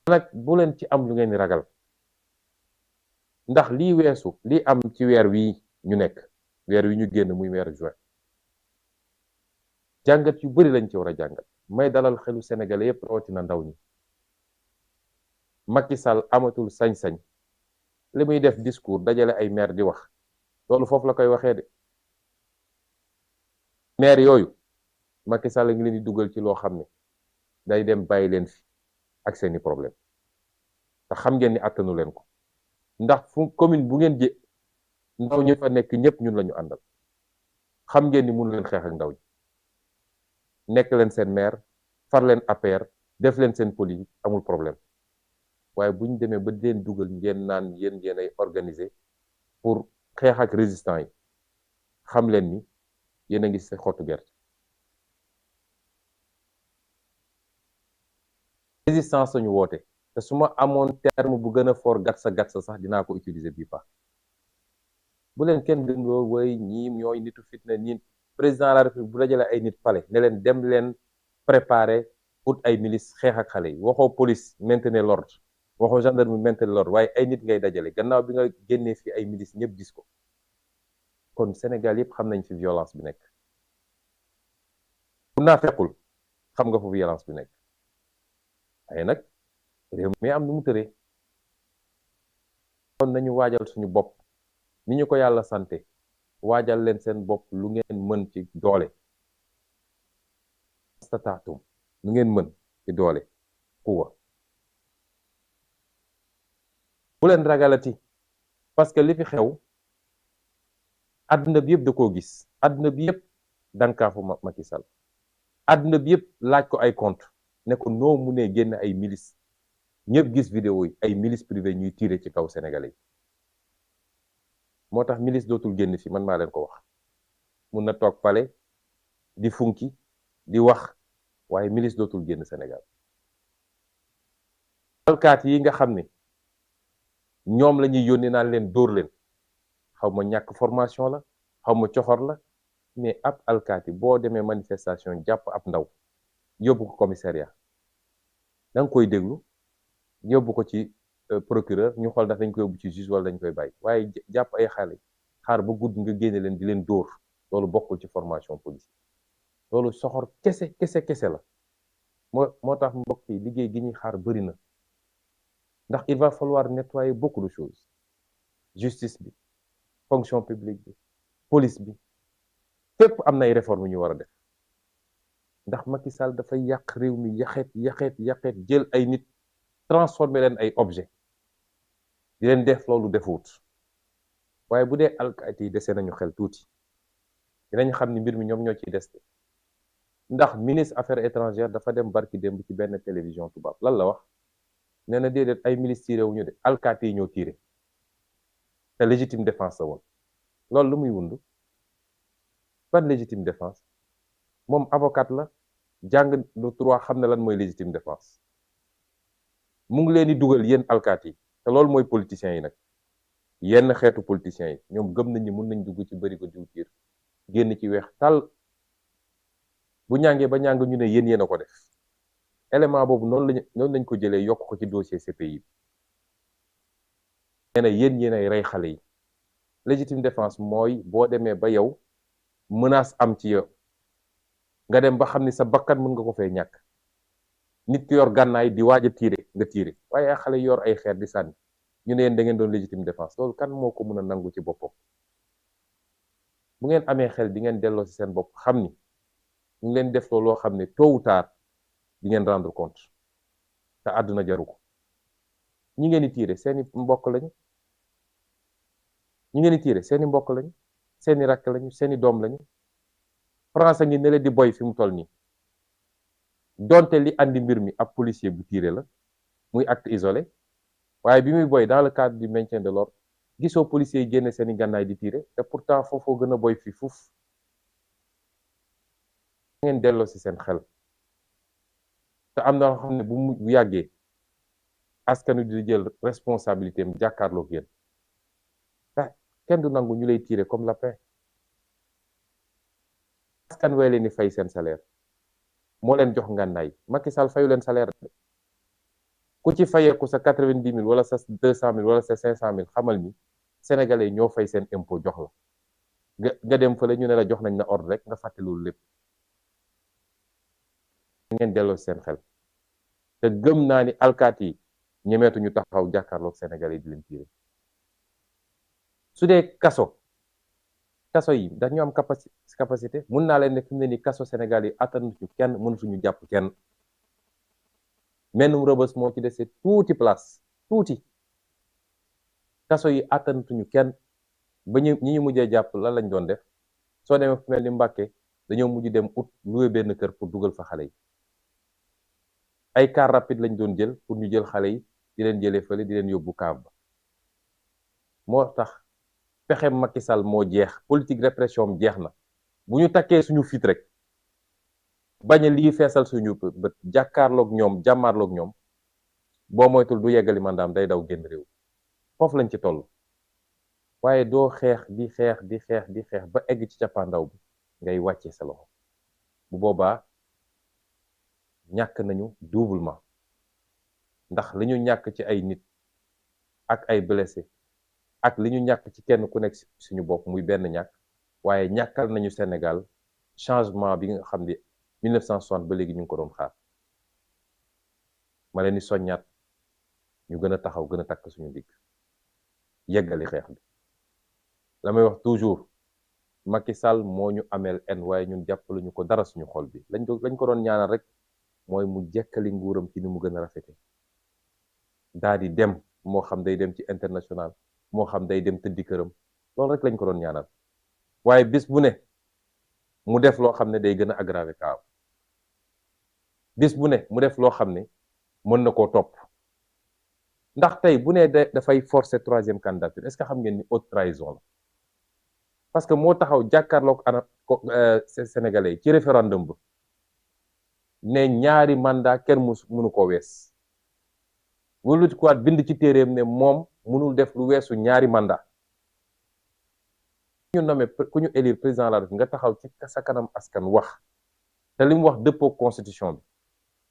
[SPEAKER 1] nag bu leen ci am lu ngeen di ragal ndax lii weesu lii am ci weer wi ñu nekk weer wi ñu génn muy weer juin jàngat yu bari lañ ci war a jàngat may dalal xelu sénégalais yépp rawatina ndaw ñi Macky Sall amatul sañ-sañ li muy def discours dajale ay maire di wax loolu foofu la koy waxee de maire yooyu Macky Sall ngi leen di dugal ci loo xam ne day dem bàyyi leen fi ak seeni problème te xam ngeen ni attanu leen ko ndax fu commune bu ngeen jë ndaw ñi fa nekk ñëpp ñun la ñu àndal xam ngeen ni mënu leen xeex ak ndaw ñi nekk leen seen maire far leen APR def leen seen politique amul problème waaye bu ñu demee ba leen dugal ngeen naan yéen ay organiser pour xeex ak résistant yi xam leen ni yéen a ngi si xottu gerte résistance lañu woote te su ma amoon terme bu gën a fort gatsa sax dinaa ko utiliser bii pa bu leen kenn gëmloo way ñii ñooy nitu fitna ñi président de la république bu dajale ay nit pale ne leen dem leen préparer ut ay milice xeex ak xale yi waxoo police maintenir l'ordre waxoo gendarme maintien de l'ordre waaye ay nit ngay dajale gannaaw bi nga génnee fi ay milice ñëpp gis ko kon Sénégal yëpp xam nañ fi violence bi nekk bu naa fekkul xam nga fu violence bi nekk waaye nag réew mi am nu mu tëree kon nañu waajal suñu bopp ni ñu ko yàlla sante waajal leen seen bopp lu ngeen mën ci doole stataatum lu ngeen mën ci doole quwa bu leen ragalati parce que li fi xew àdduna bi yëpp da koo gis àdduna bi yëpp dankaafu Macky Sall àdduna bi yëpp laaj ko ay compte ne ko noo mu ne génn ay milice ñëpp gis vidéo yi ay milice privé ñuy tirer ci kaw sénégalais yi moo tax milice dootul génn fi man maa leen ko wax mun na toog pale di funki di wax waaye milice dootul génn Sénégal alkaat yi nga xam ne ñoom la ñuy yónni naan leen dóor leen xaw ma ñàkk formation la xaw ma coxor la mais ab alkaati boo demee manifestation jàpp ab ndaw yóbbu ko commissariat da nga koy déglu yóbbu ko ci procureur ñu xool ndax dañ koy yóbbu ci juge wala dañ koy bàyyi waaye jàpp ay xale xaar ba gudd nga génne leen di leen dóor loolu bokkul ci formation police loolu soxor kese la moo tax mbokk yi liggéey gi ñuy xaar bëri na ndax il va falloir nettoyer beaucoup de choses justice bi fonction publique bi police bi fépp am na ay réformes ñu war a def ndax Macky Sall dafay yàq réew mi yaxeet jël ay nit transformer leen ay objet di leen def loolu defuut waaye bu dee alkaati yi dese nañu xel tuuti dinañ xam ni mbir mi ñoom ñoo ciy des ndax ministre affaires étrangères dafa dem barki démb ci benn télévision tubaab lan la wax nee na déedéet ay milice tiré wu ñu de alkaati yi ñoo tiré te légitime défense la woon loolu lu muy wund ban légitime défense moom avocat la jàng lu droit xam ne lan mooy légitime défense mu ngi leen di dugal yéen alkaati yi te loolu mooy politiciens yi nag yenn xeetu politiciens yi ñoom gëm nañ ni mun nañ dugg ci bëri ko diwtiir génn ci weex tàll bu ñàngee ba ñàng ñu ne yéen a ko def élément boobu noonu lañ ko jëlee yokk ko ci dossier CPI bi nee na yéen ay rey xale yi légitime défense mooy boo demee ba yow menace am ci yow nga dem ba xam ni sa bakkan mën nga ko fee ñàkk nit ki yor gànnaay di waaj a tiire nga tiire waaye ay xale yor ay xeer di sànni ñu ne yéen da ngeen doon légitime défense loolu kan moo ko mën a nangu ci boppam bu ngeen amee xel di ngeen delloo ci seen bopp xam ni ñu ngi leen def loo xam ne tôt ou tard di ngeen rendre compte te àdduna jaru ko ñi ngeen di tiire seeni mbokk lañu ñi ngeen di tiire seeni mbokk lañu seeni rakk lañu seeni doom lañu France ngi ne leen di boy fi mu toll nii donte li andi mbir mi ab policier bu tiire la muy acte isolé waaye bi muy boy dans le cadre du maintien de l'ordre gisoo policier yi génne seeni gànnaay di tiire te pourtant foofoo gën a boy fi fuuf ngeen delloo ci seen xel te am na loo xam ne bu yàggee askanu di jël responsabilité am jàkkaarloog yéen kenn du nangu ñu lay tiire comme lapin askan wee leen di fay seen salaire moo leen jox ngànnaay Macky Sall fayu leen salaire ku ci fayeeku sa 90 000 wala sa 200 000 wala sa 500 000 xamal ni sénégalais ñoo fay seen impôt jox la nga dem fële ñu ne la jox nañ la ordre rek nga fàtte loolu lépp ngeen delloo seen xel te gëm naa ni alkaati yi ñemeetu ñu taxaw jàkkaarloog sénégalais di leen tiire su dee kaso yi dañu am capacité mun naa leen ne fi mu ne nii kaso Sénégal yi attanuñu kenn mënatuñu jàpp kenn mennum Rebeuss moo ci dese tuuti place tuuti kaso yi attanatuñu kenn ba ñi ñu mujjee jàpp lan lañ doon def soo demee fu mel ni Mbàkke dañoo mujj dem ut loué benn kër pour dugal fa xale yi ay car rapide lañ doon jël pour ñu jël xale yi di leen jëlee fële di leen yóbbu camp ba moo tax pexe Macky Sall moo jeex politique répression jeex na bu ñu takkee suñu fit rek bañ a lii feesal suñu bët jàkkaarloog ñoom jàmmaarloog ñoom boo moytul du yeggali mandaam day daw génn réew foofu lañ ci toll waaye doo xeex di xeex ba egg ci cappaandaw bi ngay wàccee sa loxo bu boobaa ñàkk nañu doublement ndax li ñu ñàkk ci ay nit ak ay blessé ak li ñu ñàkk ci kenn ku nekk suñu bopp muy benn ñàkk waaye ñàkkal nañu Sénégal changement bi nga xam ne 1960 ba léegi ñu ngi ko doon xaar ma leen di soññaat ñu gën a taxaw gën a takk suñu digg yeggali xeex bi la may wax toujours Macky Sall moo ñu ameel en waaye ñun jàppaluñu ko dara suñu xol bi lañ ko doon ñaanal rek mooy mu jekkali nguuram ci ni mu gën a rafete daa di dem moo xam day dem ci international moo xam day dem tëddi këram loolu rek lañ ko doon ñaanal waaye bis bu ne mu def loo xam ne day gën a aggraver kaaw bis bu ne mu def loo xam ne mën na koo topp ndax tey bu ne dafay forcer troisième candidature est-ce que xam ngeen ni haute trahison la parce que moo taxaw jàkkaarloog sénégalais yi ci référendum ba ne ñaari mandat kenn mënu koo wees wala quoi bind ci téeréem ne moom mënul def lu weesu ñaari mandat ñu nommé ku ñu élire président de la République nga taxaw ci sa kanam askan wax te li mu wax dëppoo constitution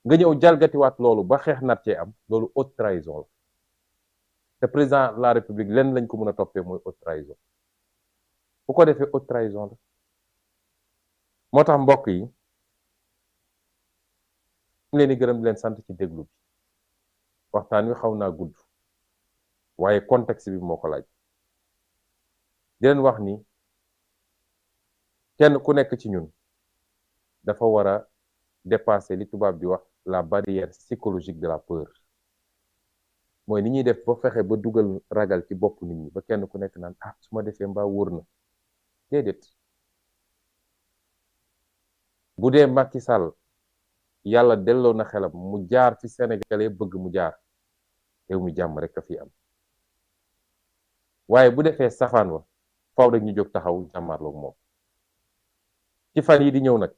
[SPEAKER 1] bi nga ñëw jalgatiwaat loolu ba xeex nat cee am loolu haute trahison la te président de la République lenn lañ ko mën a toppee mooy haute trahison bu ko defee haute trahison la moo tax mbokk yi ñu leen di gërëm di leen sant ci déglu bi waxtaan wi xaw naa gudd waaye contexte bi moo ko laaj di leen wax ni kenn ku nekk ci ñun dafa war a dépasser li tubaab di wax la barrière psychologique de la peur mooy ni ñuy def ba fexe ba dugal ragal ci bopp nit ñi ba kenn ku nekk naan ah su ma defee mbaa wóor na déedéet bu dee Macky Sall yàlla delloo na xelam mu jaar fi Sénégalais bëgg mu jaar réew mi jàmm rek a fi am waaye bu defee safaan wa faw rek ñu jóg taxaw jàmmarloog moom ci fan yi di ñëw nag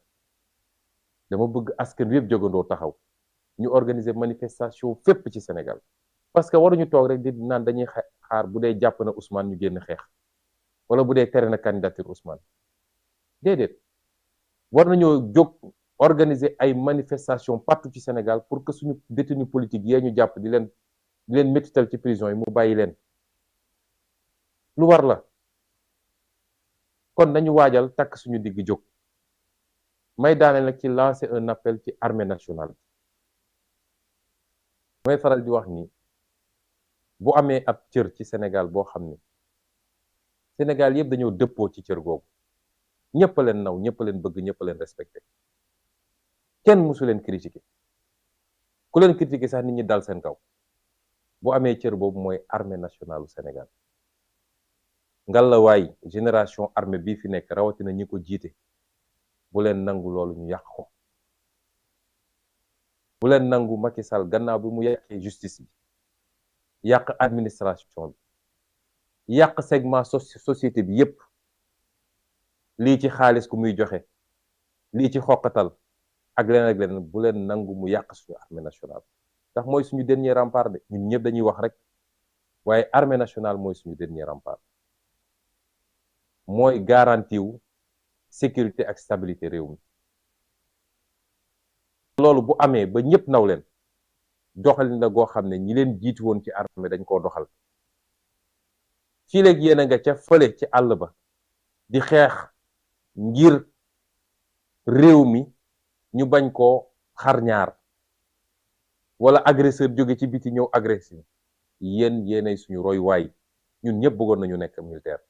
[SPEAKER 1] dama bëgg askan wi yëpp jógandoo taxaw ñu organiser manifestation fépp ci Sénégal parce que waruñu toog rek di naan dañuy xaar bu dee jàpp na Ousmane ñu génn xeex wala bu dee tere na candidature Ousmane déedéet war nañoo jóg organiser ay manifestation partout ci Sénégal pour que suñu détenu politique yee ñu jàpp di leen métital ci prison yi mu bàyyi leen lu war la kon nañu waajal takk suñu digg jóg may daaneel nag ci lancer un appel ci armée nationale may faral di wax ni bu amee ab cër ci Sénégal boo xam ne Sénégal yëpp dañoo dëppoo ci cër googu ñëpp leen naw ñëpp leen bëgg ñëpp leen respecté kenn mësu leen critiquer ku leen critiquer sax nit ñi dal seen kaw bu amee cër boobu mooy armée nationale du Sénégal ngalawaay génération armée bii fi nekk rawatina ñi ko jiite bu leen nangu loolu ñu yàq ko bu leen nangu Macky Sall gannaaw bi mu yàqee justice bi yàq administration bi yàq segment société bi yépp lii ci xaalis ku muy joxe lii ci xoqatal ak leneen bu leen nangu mu yàq suñu armée nationale ndax mooy suñu dernier rempart de ñun ñëpp dañuy wax rek waaye armée nationale mooy suñu dernier rempart mooy garantie wu sécurité ak stabilité réew mi loolu bu amee ba ñëpp naw leen doxalin la goo xam ne ñi leen jiitu woon ci armée dañ koo doxal fii léegi yéen a nga ca fële ci àll ba di xeex ngir réew mi ñu bañ koo xar ñaar wala agresseur jóge ci biti ñëw agressé yéenay suñu roy waay ñun ñëpp bëggoon nañu nekk militaire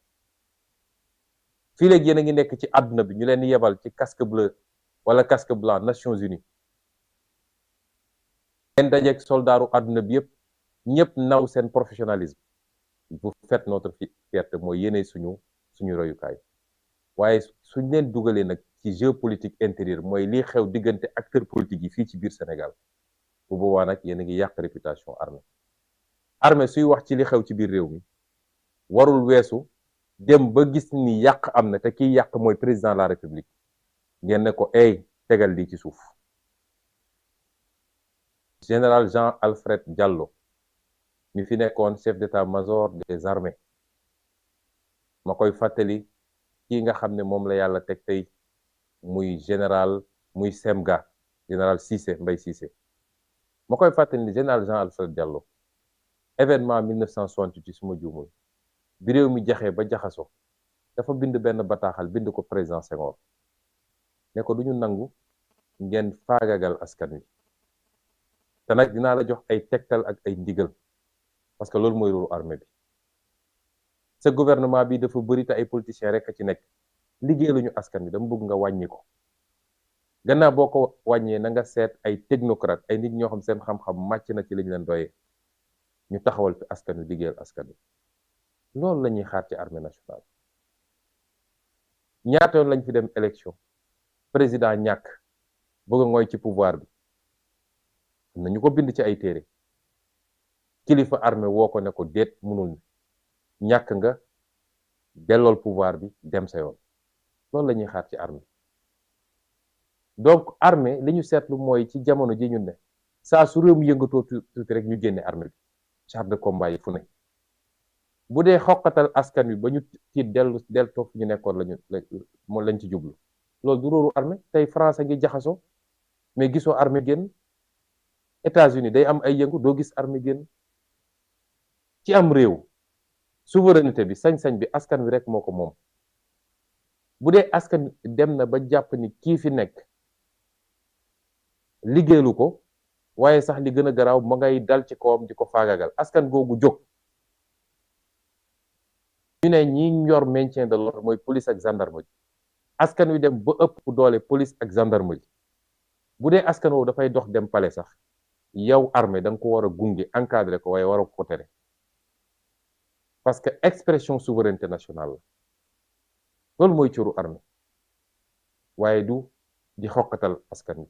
[SPEAKER 1] fii léegi yéen a ngi nekk ci àdduna bi ñu leen yebal ci casque bleu wala casque blanc Nations Unies ngeen dajeek soldaaru àdduna bi yëpp ñëpp naw seen professionnalisme vous faites notre fierté mooy yéenay suñu royukaay waaye suñ leen dugalee nag ci géopolitique intérieure mooy lii xew diggante acteurs politiques yi fii ci biir Sénégal bu boobaa nag yéen a ngi yàq réputation armée suy wax ci li xew ci biir réew mi warul weesu dem ba gis ni yàq am na te kiy yàq mooy président de la République ngeen ne ko tegal lii ci suuf général Jean Alfred Diallo mi fi nekkoon chef d'état-major des armées ma koy fàttali kii nga xam ne moom la yàlla teg tey muy général muy semga général Cissé Mbaye Cissé ma koy fàttali ni général Jean Alfred Diallo événement 1968 su ma juumul bi réew mi jaxee ba jaxasoo dafa bind benn bataaxal bind ko président Senghor ne ko duñu nangu ngeen faagagal askan wi te nag dinaa la jox ay tegtal ak ay ndigal parce que loolu mooy rôle armée bi sa gouvernement bi dafa bëri te ay politiciens rek a ci nekk liggéeyaluñu askan wi dama bëgg nga wàññi ko gannaaw boo ko wàññee na nga seet ay technocrate ay nit ñoo xam seen xam-xam màcc na ci liñ leen doyee ñu taxawal fi askan wi liggéeyal askan wi loolu la ñuy xaar ci armée nationale. ñaata yoon lañ fi dem élection président ñàkk bëgg a ngooy ci pouvoir bi am na ñu ko bind ci ay téere kilifa armée woo ko ne ko déet mënul ñàkk nga dellool pouvoir bi dem sa yoon loolu la ñuy xaar ci armée. donc armée li ñu seetlu mooy ci jamono ji ñu ne saa su réew mi yëngatoo tuuti rek ñu génne armée bi char de combat yi fu ne bu dee xoqatal askan wi ba ñu tiit dellu toog fi ñu nekkoon lañ ci jublu loolu du róoru armée. tey France a ngi jaxasoo mais gisoo armée génn États-Unis day am ay yëngu doo gis armée génn ci am réew souveraineté bi sañ-sañ bi askan wi rek moo ko moom bu dee askan dem na ba jàpp ni kii fi nekk liggéeyalu ko waaye sax li gën a garaaw ma ngay dal ci kawam di ko faagagal askan googu jóg ñu ne ñi yor maintien de l'ordre mooy police ak gendarmerie askan wi dem ba ëpp doole police ak gendarmerie bu dee askan woowu dafay dox dem palais sax yow armée da nga ko war a gunge encadré ko waaye war a ko tere parce que expression souveraineté nationale la loolu mooy cëru armée waaye du di xoqatal askan wi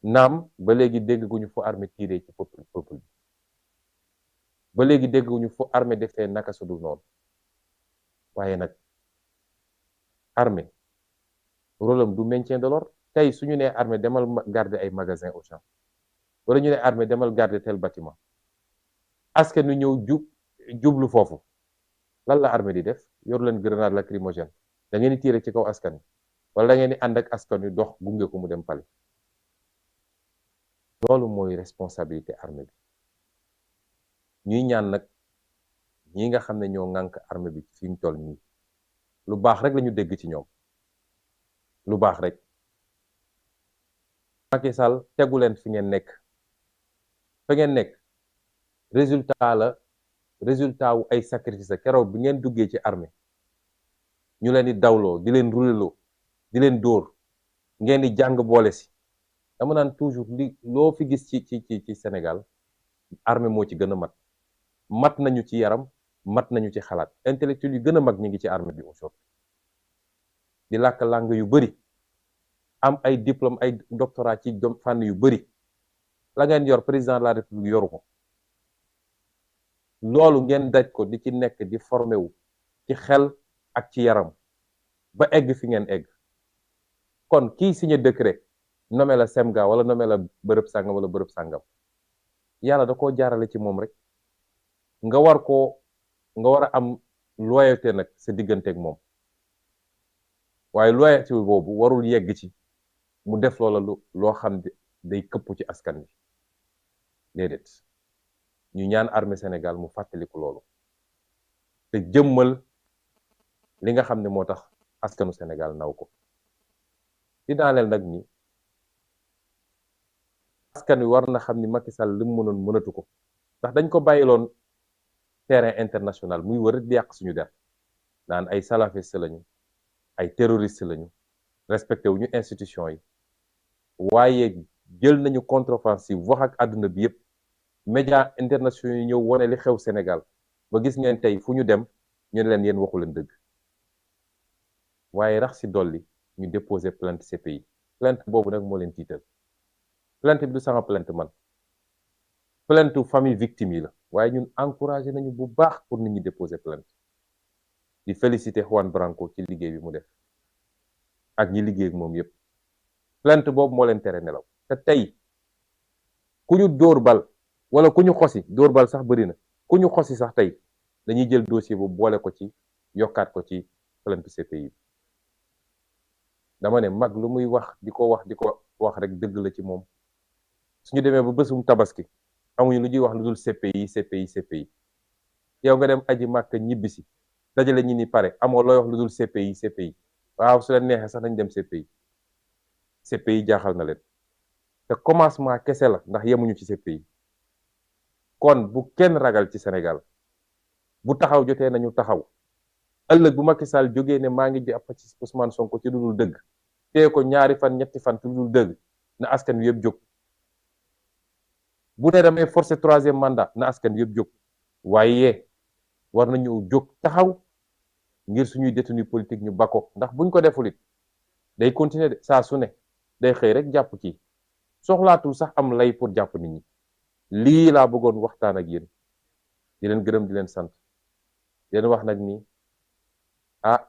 [SPEAKER 1] naam ba léegi dégg guñu fu armée tiré ci peuple bi ba léegi dégg guñu fu armée defee naka su dul noonu waaye nag armée rôle am du maintien de l'ordre tey suñu nee armée demal garder ay magasin au champ wala ñu ne armée demal garder tel bâtiment askan wi ñëw jublu foofu lan la armée di def yor leen grenade lacrymogène da ngeen di tirer ci kaw askan wi wala da ngeen di ànd ak askan wi dox gunge ko mu dem pale loolu mooy responsabilité armée bi ñuy ñaan nag ñi nga xam ne ñoo ŋànk armée bi fi ñu toll nii lu baax rek lañu dégg ci ñoom lu baax rek Macky Sall tegu leen fi ngeen nekk fa ngeen nekk résultat wu ay sacrifice keroog bi ngeen duggee ci armée ñu leen di dawloo di leen ruleloo di leen dóor ngeen di jàng boole si dama naan toujours li loo fi gis ci Sénégal armée moo ci gën a mat nañu ci yaram mat nañu ci xalaat intellectuel yu gën a mag ñi ngi ci armée bi aujourd'hui di làkk langue yu bari am ay diplôme ay doctorat ci fànn yu bari la ngeen yor président de la république yoru ko loolu ngeen daj ko di ci nekk di formé wu ci xel ak ci yaram ba egg fi ngeen egg kon kii signé décret nommé la semga wala nommé la bërëb sàngam wala bërëb sàngam yàlla da koo jaarale ci moom rek nga war a am loyauté nag sa diggante ak moom waaye loyauté boobu warul yegg ci mu def loola loo xam ne day këpp ci askan wi déedéet ñu ñaan armée Sénégal mu fàttaliku loolu te jëmmal li nga xam ne moo tax askanu Sénégal naw ko di daaneel nag ni askan wi war na xam ni Macky Sall li mu mënoon mënatu ko ndax dañ ko bàyyiloon terrain international muy wër di yàq suñu der naan ay salafiste lañu ay terroriste lañu respecté wu ñu institution yi waaye jël nañu contre-offensive wax ak àdduna bi yëpp médias internationaux yi ñëw wane li xew Sénégal ba gis ngeen tey fu ñu dem ñu ne leen yéen waxu leen dëgg waaye rax si dolli ñu déposer plainte CPI plainte boobu nag moo leen tiital plainte bi du sama plainte man plainte famille victime yi la waaye ñun encouragé nañu bu baax pour nit ñi déposer plainte di féliciter Juan Branco ci liggéey bi mu def ak ñi liggéey ak moom yépp plainte boobu moo leen tere nelaw te tey ku ñu dóor bal wala ku ñu xosi dóor bal sax bëri na ku ñu xosi sax tey dañuy jël dossier bu boole ko ci yokkaat ko ci plainte CPI dama ne mag lu muy wax di ko wax rek dëgg la ci moom suñu demee ba bésum tabaski amuñu lu ñuy wax lu dul CPI CPI CPI yow nga dem aji màkk ñibbisi dajale ñi ni pare amoo looy wax lu dul CPI CPI waaw su leen neexee sax nañ dem CPI CPI jaaxal na leen te commencement kese la ndax yemuñu ci CPI kon bu kenn ragal ci Sénégal bu taxaw jotee nañu taxaw ëllëg bu Macky Sall jógee ne maa ngi jàpp ci Ousmane Sonko ci lu dul dëgg téye ko ñaari fan ñetti fan ci lu dul dëgg na askan wi yëpp jóg bu ne damay forcer troisième mandat na askan wi yëpp jóg waaye war nañu jóg taxaw ngir suñuy détenu politique ñu bako ndax buñ ko deful it day continuer de saa su ne day xëy rek jàpp kii soxlaatul sax am lay pour jàpp nit ñi lii laa bëggoon waxtaan ak yéen di leen gërëm di leen sant di leen wax nag ni ah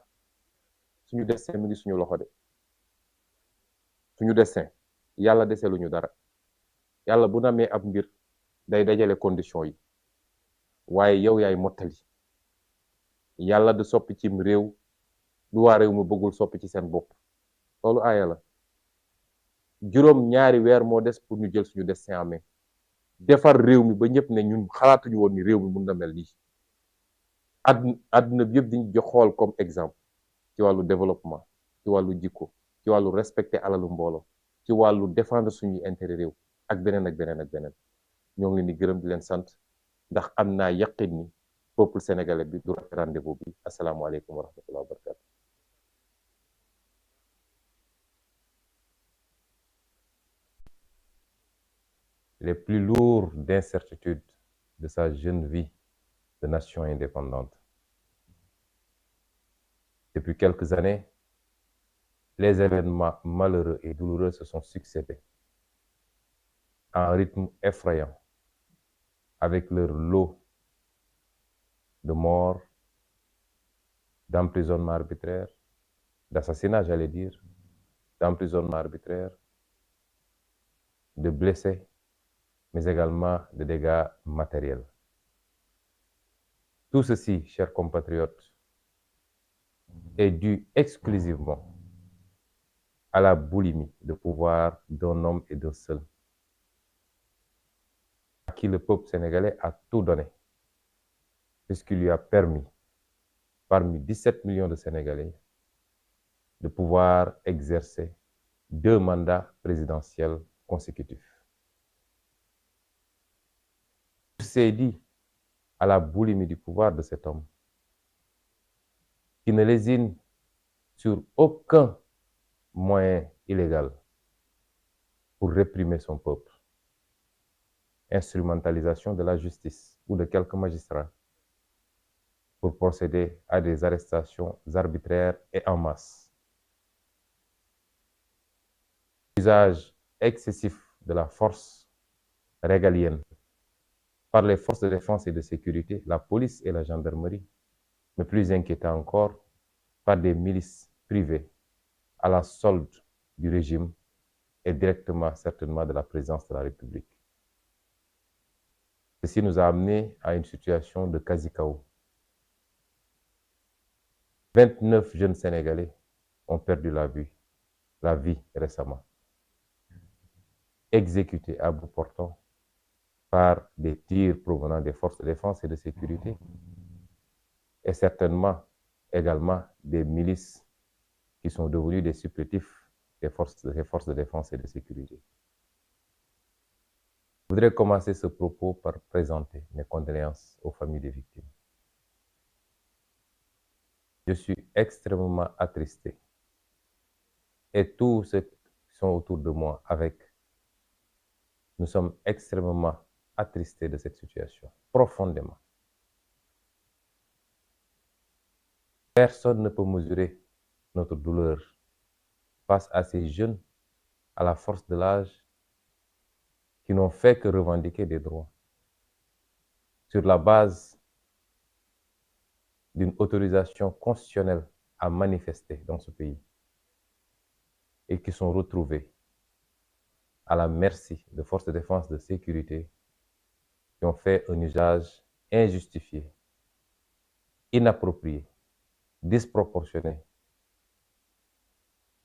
[SPEAKER 1] suñu destin mi ngi suñu loxo de suñu destin yàlla deseluñu dara yàlla bu namee ab mbir day dajale condition yi waaye yow yaay mottali yàlla du soppi cim réew lu waa réew mu bëggul soppi ci seen bopp loolu aaya la juróom ñaari weer moo des pour ñu jël suñu destin en main defar réew mi ba ñëpp ne ñun xalaatuñu woon ni réew mi mun na mel nii àdduna bi yëpp diñu jox xool comme exemple ci wàllu développement ci wàllu jikko ci wàllu respecter alalu mbooloo ci wàllu défendre suñuy intérêt réew ak beneen ak beneen ak beneen ñoo ngi leen di gërëm di leen sant ndax am naa yaqin ni peuple sénégalais bi du rate rendez-vous bi asalaamaaleykum wa rahmatullahi wa barakatu les plus lourds d'incertitude de sa jeune vie de nation indépendante. Depuis quelques années, les événements malheureux et douloureux se sont succédés à un rythme effrayant, avec leur lot de morts, d'emprisonnement arbitraire, d'assassinat, j'allais dire, d'emprisonnement arbitraire, de blessés, mais également de dégâts matériels. Tout ceci, chers compatriotes, est dû exclusivement à la boulimie de pouvoir d'un homme et d'un seul, à qui le peuple sénégalais a tout donné, puisqu'il lui a permis, parmi 17 millions de Sénégalais, de pouvoir exercer 2 mandats présidentiels consécutifs. C'est dit à la boulimie du pouvoir de cet homme, qui ne lésine sur aucun moyen illégal pour réprimer son peuple. Instrumentalisation de la justice ou de quelques magistrats pour procéder à des arrestations arbitraires et en masse. Usage excessif de la force régalienne par les forces de défense et de sécurité, la police et la gendarmerie, mais plus inquiétant encore, par des milices privées à la solde du régime et directement certainement de la présidence de la République. Ceci nous a amené à une situation de quasi-chaos. 29 jeunes Sénégalais ont perdu la vie récemment, exécutés à bout portant par des tirs provenant des forces de défense et de sécurité, et certainement également des milices qui sont devenues des supplétifs des forces de défense et de sécurité. Je voudrais commencer ce propos par présenter mes condoléances aux familles des victimes. Je suis extrêmement attristé, et tous ceux qui sont autour de moi nous sommes extrêmement attristés de cette situation, profondément. Personne ne peut mesurer notre douleur face à ces jeunes à la force de l'âge qui n'ont fait que revendiquer des droits sur la base d'une autorisation constitutionnelle à manifester dans ce pays et qui sont retrouvés à la merci de forces de défense et de sécurité qui ont fait un usage injustifié, inapproprié, disproportionné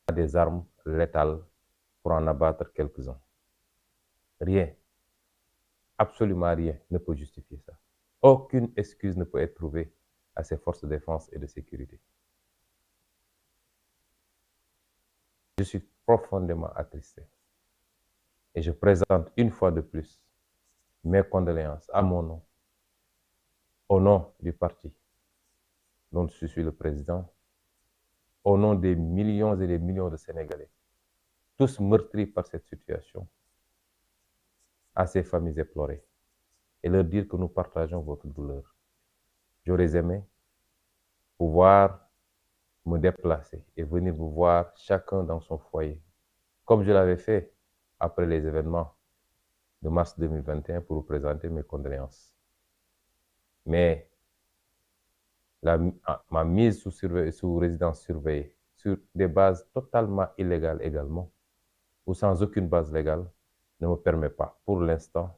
[SPEAKER 1] à des armes létales pour en abattre quelques-uns. Rien, absolument rien ne peut justifier ça. Aucune excuse ne peut être trouvée à ces forces de défense et de sécurité. Je suis profondément attristé et je présente une fois de plus mes condoléances à mon nom, au nom du parti dont je suis le président, au nom des millions et des millions de Sénégalais, tous meurtris par cette situation, à ces familles éplorées, et leur dire que nous partageons votre douleur. J'aurais aimé pouvoir me déplacer et venir vous voir chacun dans son foyer, comme je l'avais fait après les événements de mars 2021 pour vous présenter mes condoléances. Mais ma mise sous résidence surveillée, sur des bases totalement illégales également, ou sans aucune base légale, ne me permet pas, pour l'instant,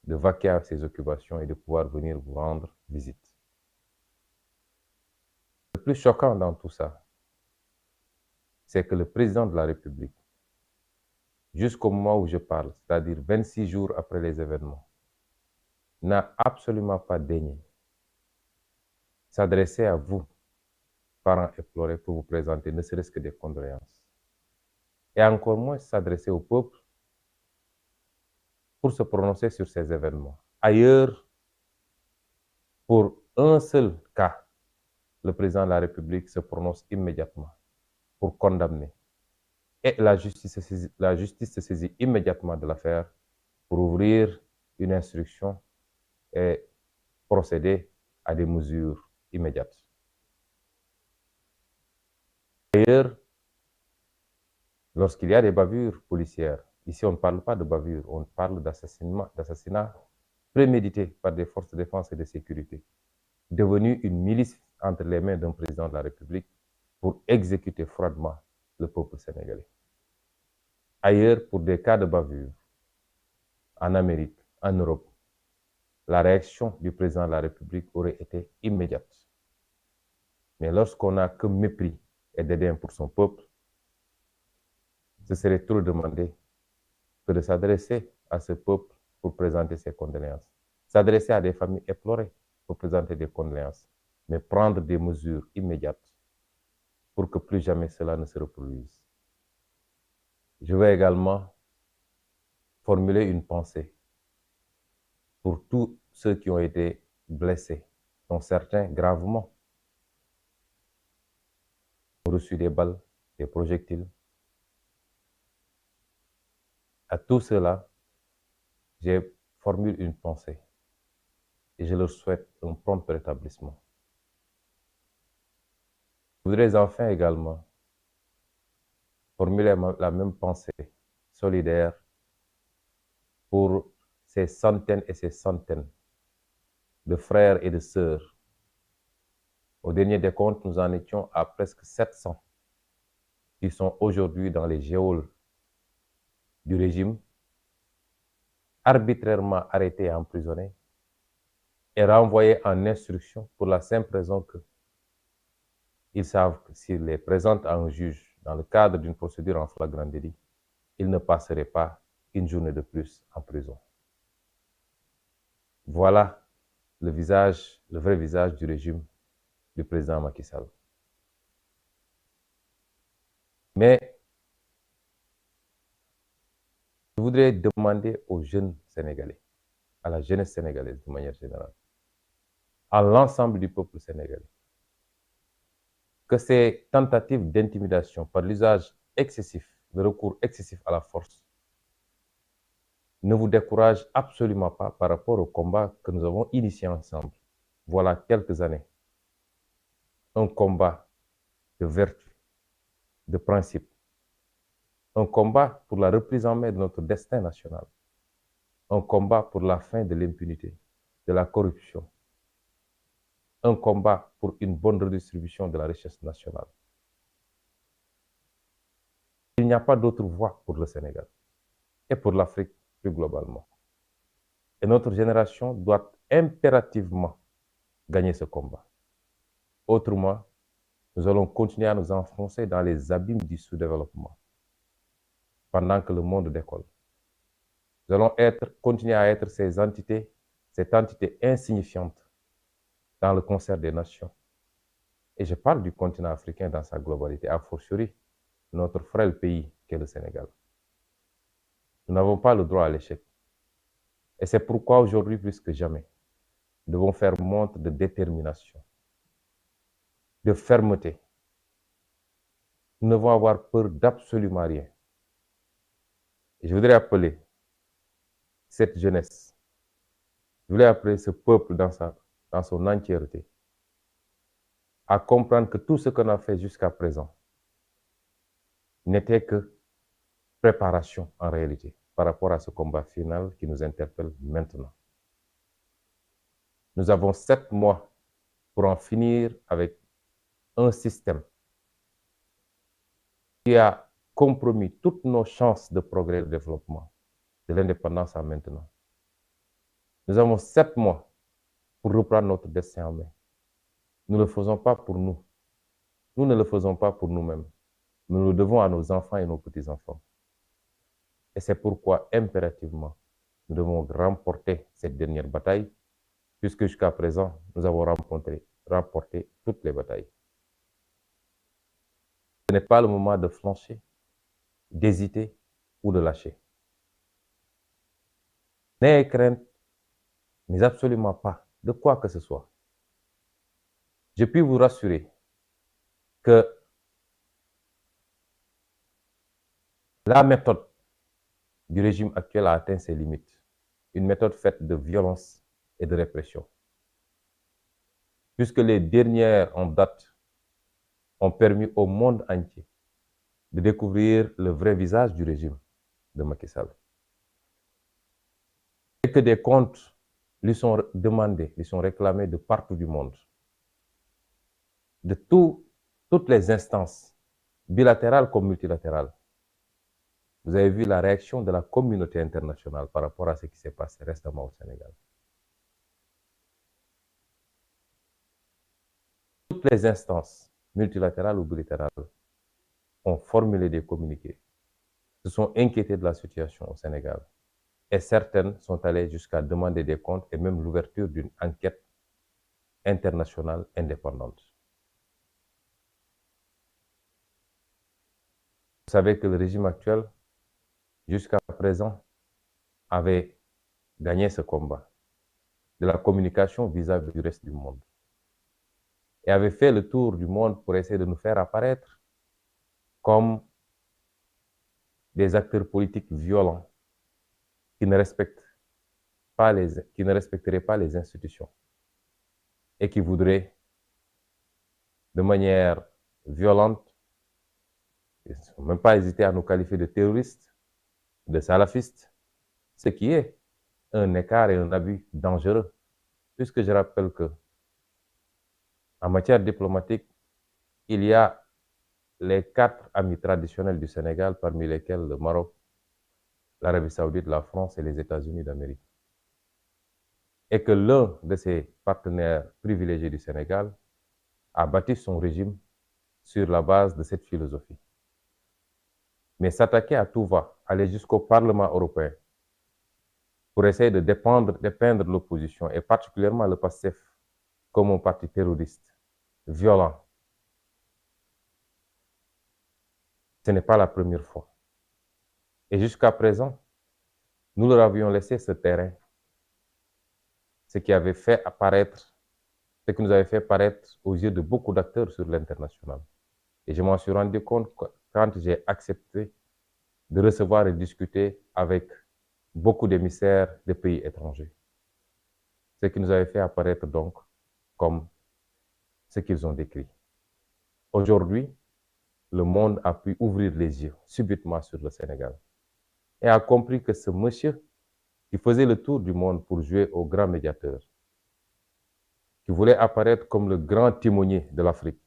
[SPEAKER 1] de vaquer à ces occupations et de pouvoir venir vous rendre visite. Le plus choquant dans tout ça, c'est que le président de la République, jusqu'au moment où je parle, c'est-à-dire 26 jours après les événements, n'a absolument pas daigné s'adresser à vous, parents éplorés, pour vous présenter ne serait-ce que des condoléances. Et encore moins s'adresser au peuple pour se prononcer sur ces événements. Ailleurs, pour un seul cas, le président de la République se prononce immédiatement pour condamner. Et la justice se saisit immédiatement de l'affaire pour ouvrir une instruction et procéder à des mesures immédiates. D'ailleurs, lorsqu'il y a des bavures policières, ici on ne parle pas de bavure, on parle d'assassinat prémédité par des forces de défense et de sécurité, devenu une milice entre les mains d'un président de la République pour exécuter froidement le peuple sénégalais. Ailleurs, pour des cas de bavure, en Amérique, en Europe, la réaction du président de la République aurait été immédiate. Mais lorsqu'on n'a que mépris et dédain pour son peuple, ce serait trop demandé que de s'adresser à ce peuple pour présenter ses condoléances. S'adresser à des familles éplorées pour présenter des condoléances, mais prendre des mesures immédiates pour que plus jamais cela ne se reproduise. Je veux également formuler une pensée pour tous ceux qui ont été blessés, dont certains gravement ont reçu des balles, des projectiles. À tous ceux-là, je formule une pensée et je leur souhaite un prompt rétablissement. Je voudrais enfin également formuler la même pensée solidaire pour ces centaines et ces centaines de frères et de sœurs. Au dernier décompte, nous en étions à presque 700 qui sont aujourd'hui dans les geôles du régime, arbitrairement arrêtés et emprisonnés et renvoyés en instruction pour la simple raison qu'ils savent que s'ils les présentent à un juge dans le cadre d'une procédure en flagrant délit, ils ne passeraient pas une journée de plus en prison. Voilà le vrai visage du régime du président Macky Sall. Mais je voudrais demander aux jeunes Sénégalais, à la jeunesse sénégalaise de manière générale, à l'ensemble du peuple sénégalais, que ces tentatives d'intimidation par l'usage excessif, le recours excessif à la force, ne vous découragent absolument pas par rapport au combat que nous avons initié ensemble, voilà quelques années. Un combat de vertu, de principe, un combat pour la reprise en main de notre destin national, un combat pour la fin de l'impunité, de la corruption, un combat pour une bonne redistribution de la richesse nationale. Il n'y a pas d'autre voie pour le Sénégal et pour l'Afrique plus globalement. Et notre génération doit impérativement gagner ce combat. Autrement, nous allons continuer à nous enfoncer dans les abîmes du sous-développement pendant que le monde décolle. Nous allons continuer à être cette entité insignifiante dans le concert des nations. Et je parle du continent africain dans sa globalité, a fortiori notre frêle pays qu'est le Sénégal. Nous n'avons pas le droit à l'échec. Et c'est pourquoi aujourd'hui, plus que jamais, nous devons faire montre de détermination, de fermeté. Nous devons avoir peur d'absolument rien. Et je voudrais appeler cette jeunesse, je voulais appeler ce peuple dans son entièreté, à comprendre que tout ce qu'on a fait jusqu'à présent n'était que préparation en réalité par rapport à ce combat final qui nous interpelle maintenant. Nous avons 7 mois pour en finir avec un système qui a compromis toutes nos chances de progrès et de développement, de l'indépendance à maintenant. Nous avons 7 mois pour reprendre notre destin en main. Nous ne le faisons pas pour nous. Nous ne le faisons pas pour nous-mêmes. Nous le devons à nos enfants et nos petits-enfants. Et c'est pourquoi, impérativement, nous devons remporter cette dernière bataille, puisque jusqu'à présent, nous avons remporté toutes les batailles. Ce n'est pas le moment de flancher, d'hésiter ou de lâcher. N'ayez crainte, mais absolument pas de quoi que ce soit. Je puis vous rassurer que la méthode du régime actuel a atteint ses limites. Une méthode faite de violence et de répression. Puisque les dernières en date ont permis au monde entier de découvrir le vrai visage du régime de Macky Sall. Et que des comptes lui sont demandés, lui sont réclamés de partout du monde. De toutes les instances, bilatérales comme multilatérales. Vous avez vu la réaction de la communauté internationale par rapport à ce qui s'est passé récemment au Sénégal. Toutes les instances, multilatérales ou bilatérales, ont formulé des communiqués, se sont inquiétées de la situation au Sénégal. Et certaines sont allées jusqu'à demander des comptes et même l'ouverture d'une enquête internationale indépendante. Vous savez que le régime actuel, jusqu'à présent, avait gagné ce combat de la communication vis-à-vis du reste du monde et avait fait le tour du monde pour essayer de nous faire apparaître comme des acteurs politiques violents qui ne respecteraient pas les institutions et qui voudraient de manière violente, ils n'ont même pas hésité à nous qualifier de terroristes, de salafistes, ce qui est un écart et un abus dangereux, puisque je rappelle que en matière diplomatique, il y a les 4 amis traditionnels du Sénégal, parmi lesquels le Maroc, l'Arabie Saoudite, la France et les États-Unis d'Amérique. Et que l'un de ces partenaires privilégiés du Sénégal a bâti son régime sur la base de cette philosophie. Mais s'attaquer à tout va, aller jusqu'au Parlement européen pour essayer de dépeindre l'opposition, et particulièrement le PASTEF, comme un parti terroriste, violent, ce n'est pas la première fois. Et jusqu'à présent, nous leur avions laissé ce terrain, ce qui nous avait fait paraître aux yeux de beaucoup d'acteurs sur l'international. Et je m'en suis rendu compte quand j'ai accepté de recevoir et discuter avec beaucoup d'émissaires de pays étrangers. Ce qui nous avait fait apparaître donc comme ce qu'ils ont décrit. Aujourd'hui, le monde a pu ouvrir les yeux subitement sur le Sénégal et a compris que ce monsieur qui faisait le tour du monde pour jouer au grand médiateur, qui voulait apparaître comme le grand timonier de l'Afrique,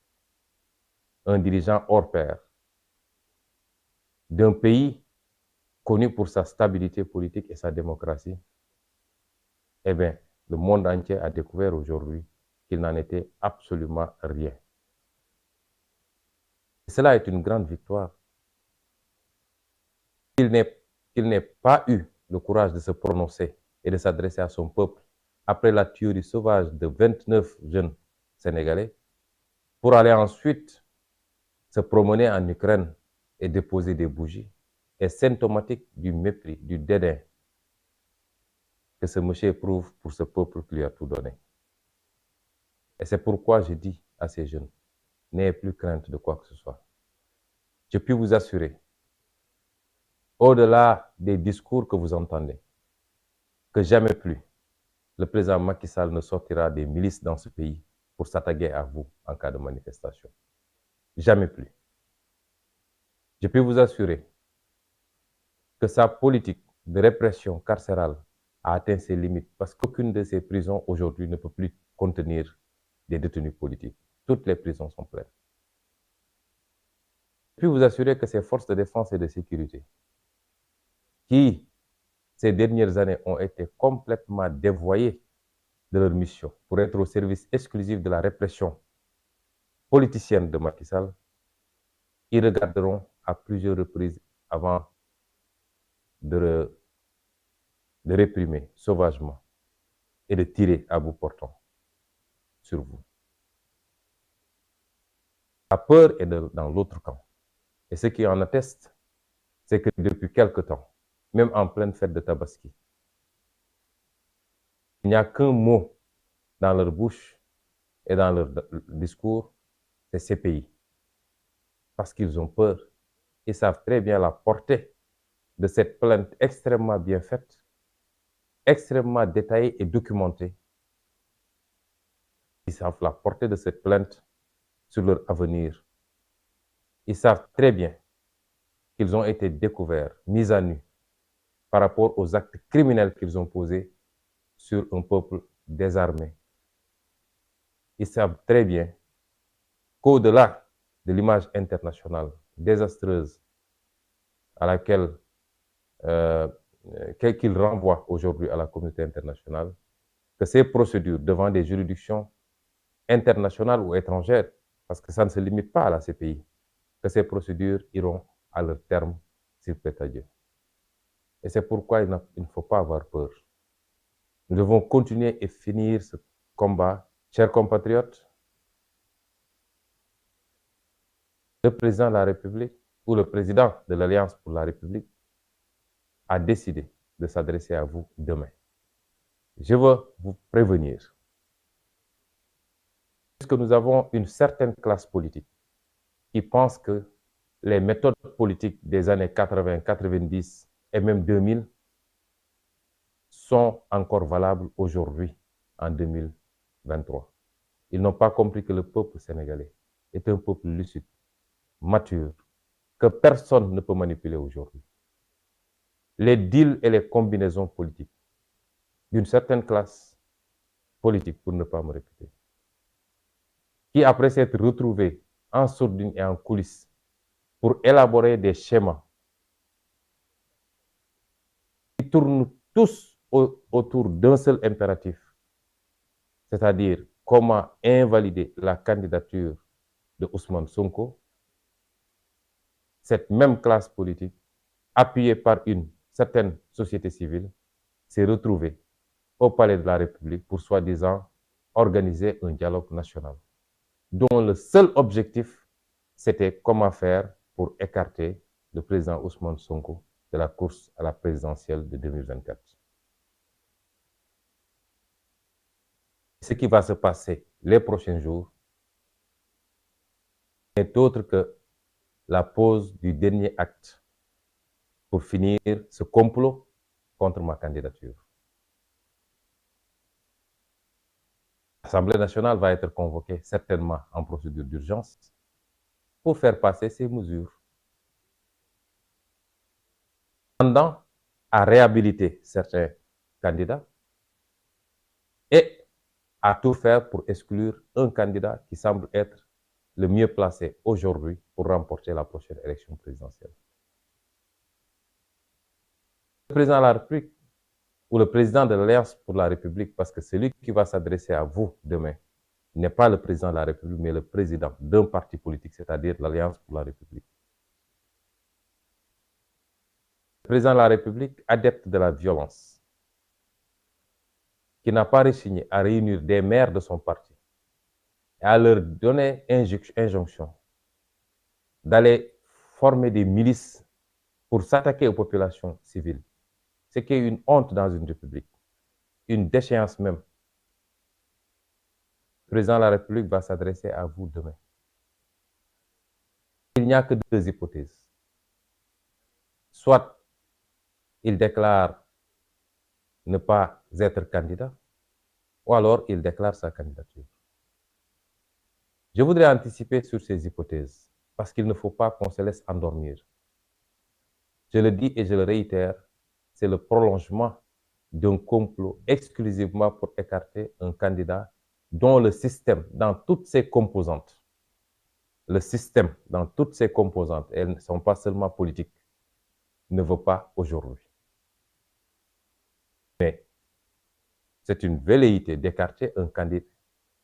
[SPEAKER 1] un dirigeant hors pair, d'un pays connu pour sa stabilité politique et sa démocratie, eh bien, le monde entier a découvert aujourd'hui qu'il n'en était absolument rien. Et cela est une grande victoire. Qu'il n'ait pas eu le courage de se prononcer et de s'adresser à son peuple après la tuerie sauvage de 29 jeunes Sénégalais, pour aller ensuite se promener en Ukraine et déposer des bougies, est symptomatique du mépris, du dédain que ce monsieur éprouve pour ce peuple qui lui a tout donné. Et c'est pourquoi je dis à ces jeunes, n'ayez plus crainte de quoi que ce soit. Je puis vous assurer, au-delà des discours que vous entendez, que jamais plus le président Macky Sall ne sortira des milices dans ce pays pour s'attaquer à vous en cas de manifestation. Jamais plus. Je peux vous assurer que sa politique de répression carcérale a atteint ses limites parce qu'aucune de ces prisons aujourd'hui ne peut plus contenir des détenus politiques. Toutes les prisons sont pleines. Je peux vous assurer que ces forces de défense et de sécurité, qui ces dernières années ont été complètement dévoyées de leur mission pour être au service exclusif de la répression politicienne de Macky Sall, ils regarderont à plusieurs reprises avant de réprimer sauvagement et de tirer à bout portant sur vous. La peur est dans l'autre camp. Et ce qui en atteste, c'est que depuis quelque temps, même en pleine fête de Tabaski, il n'y a qu'un mot dans leur bouche et dans leur discours, c'est CPI. Parce qu'ils ont peur. Ils savent très bien la portée de cette plainte extrêmement bien faite, extrêmement détaillée et documentée. Ils savent la portée de cette plainte sur leur avenir. Ils savent très bien qu'ils ont été découverts, mis à nu, par rapport aux actes criminels qu'ils ont posés sur un peuple désarmé. Ils savent très bien qu'au-delà de l'image internationale désastreuse à laquelle qu'ils renvoient aujourd'hui à la communauté internationale, que ces procédures devant des juridictions internationales ou étrangères, parce que ça ne se limite pas à la CPI, que ces procédures iront à leur terme s'il plaît à Dieu. Et c'est pourquoi il ne faut pas avoir peur. Nous devons continuer et finir ce combat. Chers compatriotes, le président de la République ou le président de l'Alliance pour la République a décidé de s'adresser à vous demain. Je veux vous prévenir, puisque nous avons une certaine classe politique qui pense que les méthodes politiques des années 80, 90 et même 2000 sont encore valables aujourd'hui, en 2023. Ils n'ont pas compris que le peuple sénégalais est un peuple lucide, mature, que personne ne peut manipuler aujourd'hui. Les deals et les combinaisons politiques d'une certaine classe politique, pour ne pas me répéter, qui après s'être retrouvés en sourdine et en coulisses pour élaborer des schémas qui tournent tous autour d'un seul impératif, c'est-à-dire comment invalider la candidature de Ousmane Sonko. Cette même classe politique, appuyée par une certaine société civile, s'est retrouvée au Palais de la République pour soi-disant organiser un dialogue national, dont le seul objectif, c'était comment faire pour écarter le président Ousmane Sonko de la course à la présidentielle de 2024. Ce qui va se passer les prochains jours n'est autre que la pose du dernier acte pour finir ce complot contre ma candidature. L'Assemblée nationale va être convoquée certainement en procédure d'urgence pour faire passer ces mesures, tendant à réhabiliter certains candidats et à tout faire pour exclure un candidat qui semble être le mieux placé aujourd'hui pour remporter la prochaine élection présidentielle. Le président de la République ou le président de l'Alliance pour la République, parce que celui qui va s'adresser à vous demain n'est pas le président de la République, mais le président d'un parti politique, c'est-à-dire l'Alliance pour la République. Le président de la République, adepte de la violence, qui n'a pas rechigné à réunir des maires de son parti et à leur donner injonction d'aller former des milices pour s'attaquer aux populations civiles, ce qui est une honte dans une république, une déchéance même. Le président de la République va s'adresser à vous demain. Il n'y a que deux hypothèses. Soit il déclare ne pas être candidat, ou alors il déclare sa candidature. Je voudrais anticiper sur ces hypothèses, parce qu'il ne faut pas qu'on se laisse endormir. Je le dis et je le réitère, c'est le prolongement d'un complot exclusivement pour écarter un candidat dont le système, dans toutes ses composantes, le système, dans toutes ses composantes, elles ne sont pas seulement politiques, ne veut pas aujourd'hui. Mais c'est une velléité d'écarter un candidat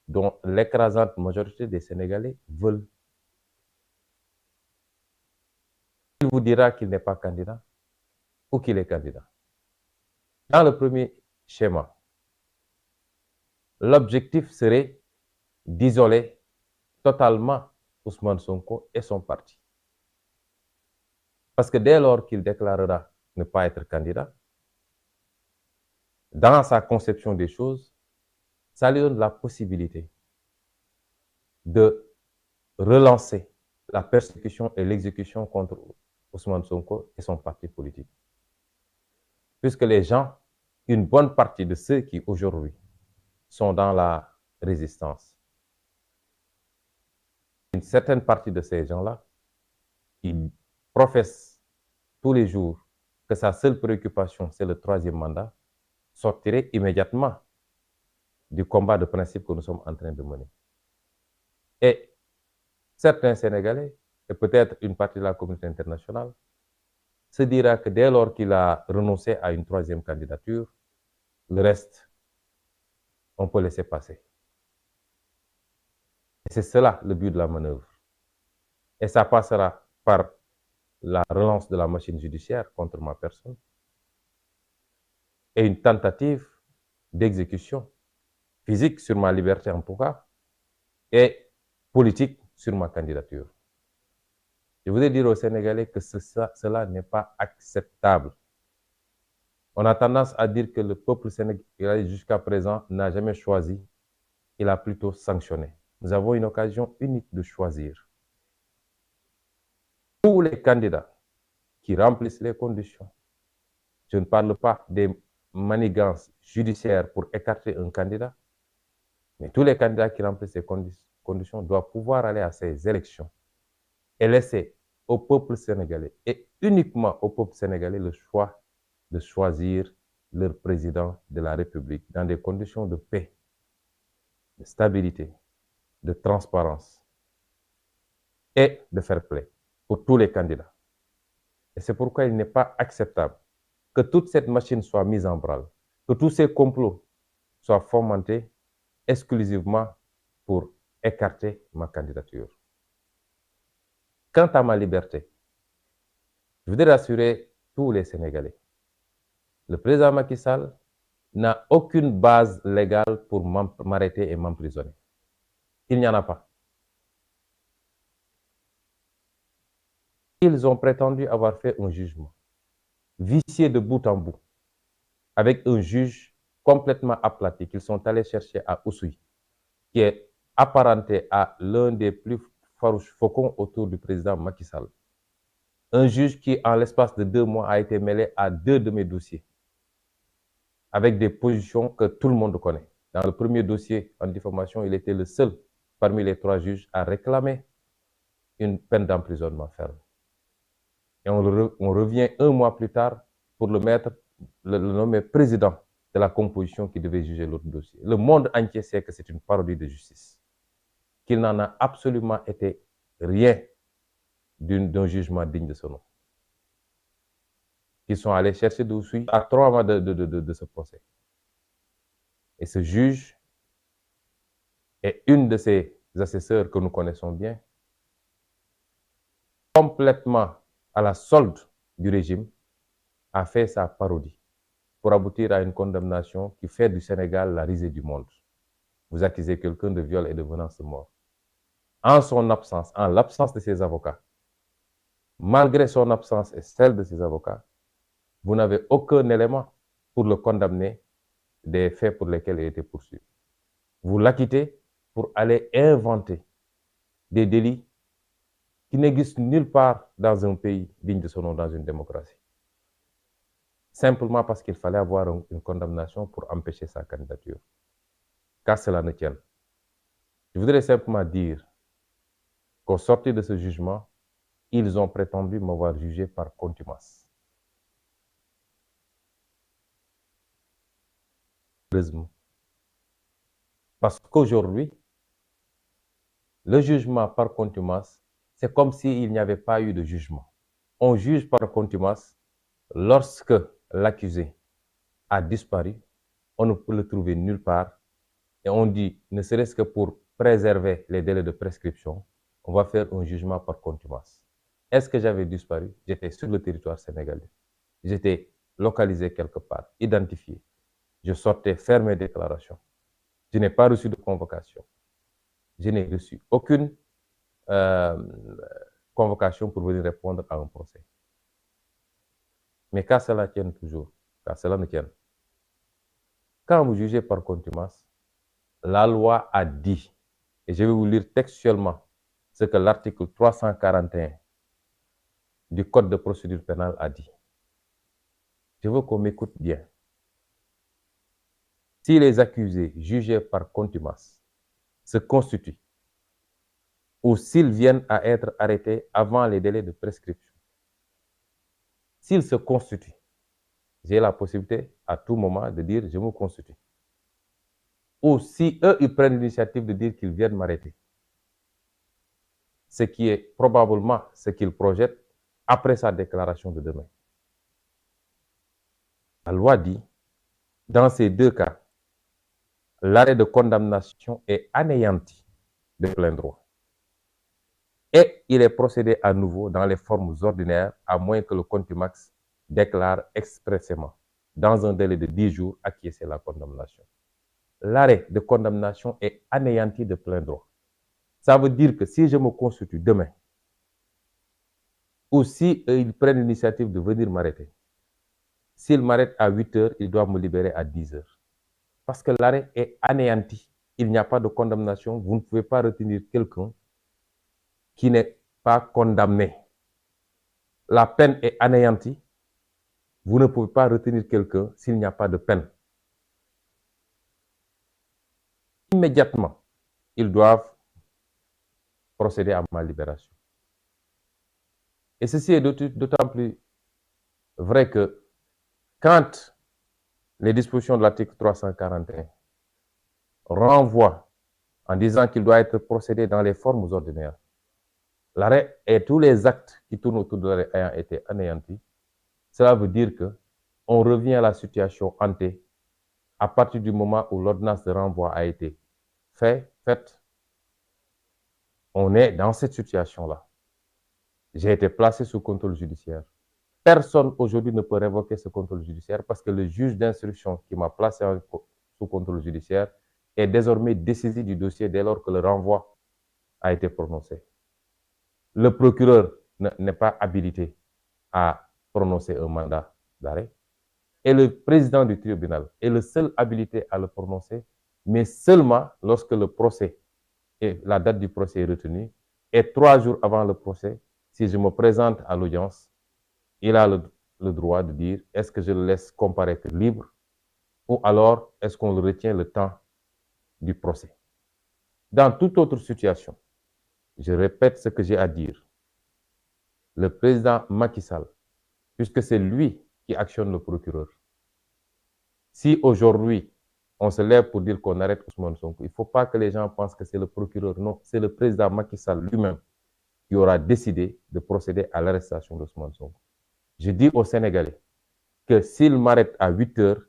[SPEAKER 1] dont l'écrasante majorité des Sénégalais veulent. Il vous dira qu'il n'est pas candidat ou qu'il est candidat. Dans le premier schéma, l'objectif serait d'isoler totalement Ousmane Sonko et son parti. Parce que dès lors qu'il déclarera ne pas être candidat, dans sa conception des choses, ça lui donne la possibilité de relancer la persécution et l'exécution contre Ousmane Sonko et son parti politique. Puisque les gens, une bonne partie de ceux qui aujourd'hui sont dans la résistance, une certaine partie de ces gens-là, ils professent tous les jours que sa seule préoccupation, c'est le troisième mandat, sortirait immédiatement du combat de principe que nous sommes en train de mener. Et certains Sénégalais, et peut-être une partie de la communauté internationale, se dira que dès lors qu'il a renoncé à une troisième candidature, le reste, on peut laisser passer. Et c'est cela le but de la manœuvre. Et ça passera par la relance de la machine judiciaire contre ma personne et une tentative d'exécution physique sur ma liberté en tout cas et politique sur ma candidature. Je voudrais dire aux Sénégalais que cela n'est pas acceptable. On a tendance à dire que le peuple sénégalais jusqu'à présent n'a jamais choisi, il a plutôt sanctionné. Nous avons une occasion unique de choisir. Tous les candidats qui remplissent les conditions, je ne parle pas des manigances judiciaires pour écarter un candidat, mais tous les candidats qui remplissent ces conditions doivent pouvoir aller à ces élections et laisser au peuple sénégalais, et uniquement au peuple sénégalais, le choix de choisir leur président de la République dans des conditions de paix, de stabilité, de transparence et de fair play pour tous les candidats. Et c'est pourquoi il n'est pas acceptable que toute cette machine soit mise en branle, que tous ces complots soient fomentés exclusivement pour écarter ma candidature. Quant à ma liberté, je voudrais rassurer tous les Sénégalais. Le président Macky Sall n'a aucune base légale pour m'arrêter et m'emprisonner. Il n'y en a pas. Ils ont prétendu avoir fait un jugement vicié de bout en bout, avec un juge complètement aplati qu'ils sont allés chercher à Oussouye, qui est apparenté à l'un des plus farouches faucons autour du président Macky Sall. Un juge qui, en l'espace de 2 mois, a été mêlé à 2 de mes dossiers, avec des positions que tout le monde connaît. Dans le premier dossier en diffamation, il était le seul parmi les 3 juges à réclamer une peine d'emprisonnement ferme. Et on revient 1 mois plus tard pour le nommer président de la composition qui devait juger l'autre dossier. Le monde entier sait que c'est une parodie de justice, qu'il n'en a absolument été rien d'un jugement digne de ce nom. Ils sont allés chercher d'Oussouye à 3 mois de ce procès. Et ce juge est une de ses assesseurs que nous connaissons bien, complètement à la solde du régime, a fait sa parodie pour aboutir à une condamnation qui fait du Sénégal la risée du monde. Vous accusez quelqu'un de viol et de menace de mort. En son absence, en l'absence de ses avocats, malgré son absence et celle de ses avocats, vous n'avez aucun élément pour le condamner des faits pour lesquels il était poursuivi. Vous l'acquittez pour aller inventer des délits qui n'existent nulle part dans un pays digne de son nom, dans une démocratie. Simplement parce qu'il fallait avoir une condamnation pour empêcher sa candidature. Qu'à cela ne tienne. Je voudrais simplement dire qu'au sortir de ce jugement, ils ont prétendu m'avoir jugé par contumace. Parce qu'aujourd'hui, le jugement par contumace, c'est comme s'il n'y avait pas eu de jugement. On juge par contumace lorsque l'accusé a disparu, on ne peut le trouver nulle part, et on dit, ne serait-ce que pour préserver les délais de prescription, on va faire un jugement par contumace. Est-ce que j'avais disparu? J'étais sur le territoire sénégalais. J'étais localisé quelque part, identifié. Je sortais faire mes déclarations. Je n'ai pas reçu de convocation. Je n'ai reçu aucune convocation pour venir répondre à un procès. Mais qu'à cela tienne toujours, qu'à cela ne tienne. Quand vous jugez par contumace, la loi a dit, et je vais vous lire textuellement ce que l'article 341 du Code de procédure pénale a dit. Je veux qu'on m'écoute bien. Si les accusés jugés par contumace se constituent ou s'ils viennent à être arrêtés avant les délais de prescription, s'ils se constituent, j'ai la possibilité à tout moment de dire je me constitue. Ou si eux, ils prennent l'initiative de dire qu'ils viennent m'arrêter, ce qui est probablement ce qu'ils projettent après sa déclaration de demain. La loi dit, dans ces deux cas, l'arrêt de condamnation est anéanti de plein droit. Et il est procédé à nouveau dans les formes ordinaires, à moins que le contumax déclare expressément, dans un délai de 10 jours, acquiescer la condamnation. L'arrêt de condamnation est anéanti de plein droit. Ça veut dire que si je me constitue demain, ou si ils prennent l'initiative de venir m'arrêter, s'ils m'arrêtent à 8 heures, ils doivent me libérer à 10 heures. Parce que l'arrêt est anéanti. Il n'y a pas de condamnation. Vous ne pouvez pas retenir quelqu'un qui n'est pas condamné. La peine est anéantie. Vous ne pouvez pas retenir quelqu'un s'il n'y a pas de peine. Immédiatement, ils doivent procéder à ma libération. Et ceci est d'autant plus vrai que quand les dispositions de l'article 341 renvoient en disant qu'il doit être procédé dans les formes ordinaires, l'arrêt et tous les actes qui tournent autour de l'arrêt ayant été anéantis, cela veut dire qu'on revient à la situation ante à partir du moment où l'ordonnance de renvoi a été faite. On est dans cette situation-là. J'ai été placé sous contrôle judiciaire. Personne aujourd'hui ne peut révoquer ce contrôle judiciaire parce que le juge d'instruction qui m'a placé sous contrôle judiciaire est désormais dessaisi du dossier dès lors que le renvoi a été prononcé. Le procureur n'est pas habilité à prononcer un mandat d'arrêt et le président du tribunal est le seul habilité à le prononcer, mais seulement lorsque le procès et la date du procès est retenue et 3 jours avant le procès, si je me présente à l'audience, il a le droit de dire est-ce que je le laisse comparaître libre ou alors est-ce qu'on le retient le temps du procès. Dans toute autre situation, je répète ce que j'ai à dire. Le président Macky Sall, puisque c'est lui qui actionne le procureur, si aujourd'hui on se lève pour dire qu'on arrête Ousmane Sonko, il ne faut pas que les gens pensent que c'est le procureur. Non, c'est le président Macky Sall lui-même qui aura décidé de procéder à l'arrestation d'Ousmane Sonko. Je dis aux Sénégalais que s'il m'arrête à 8 heures,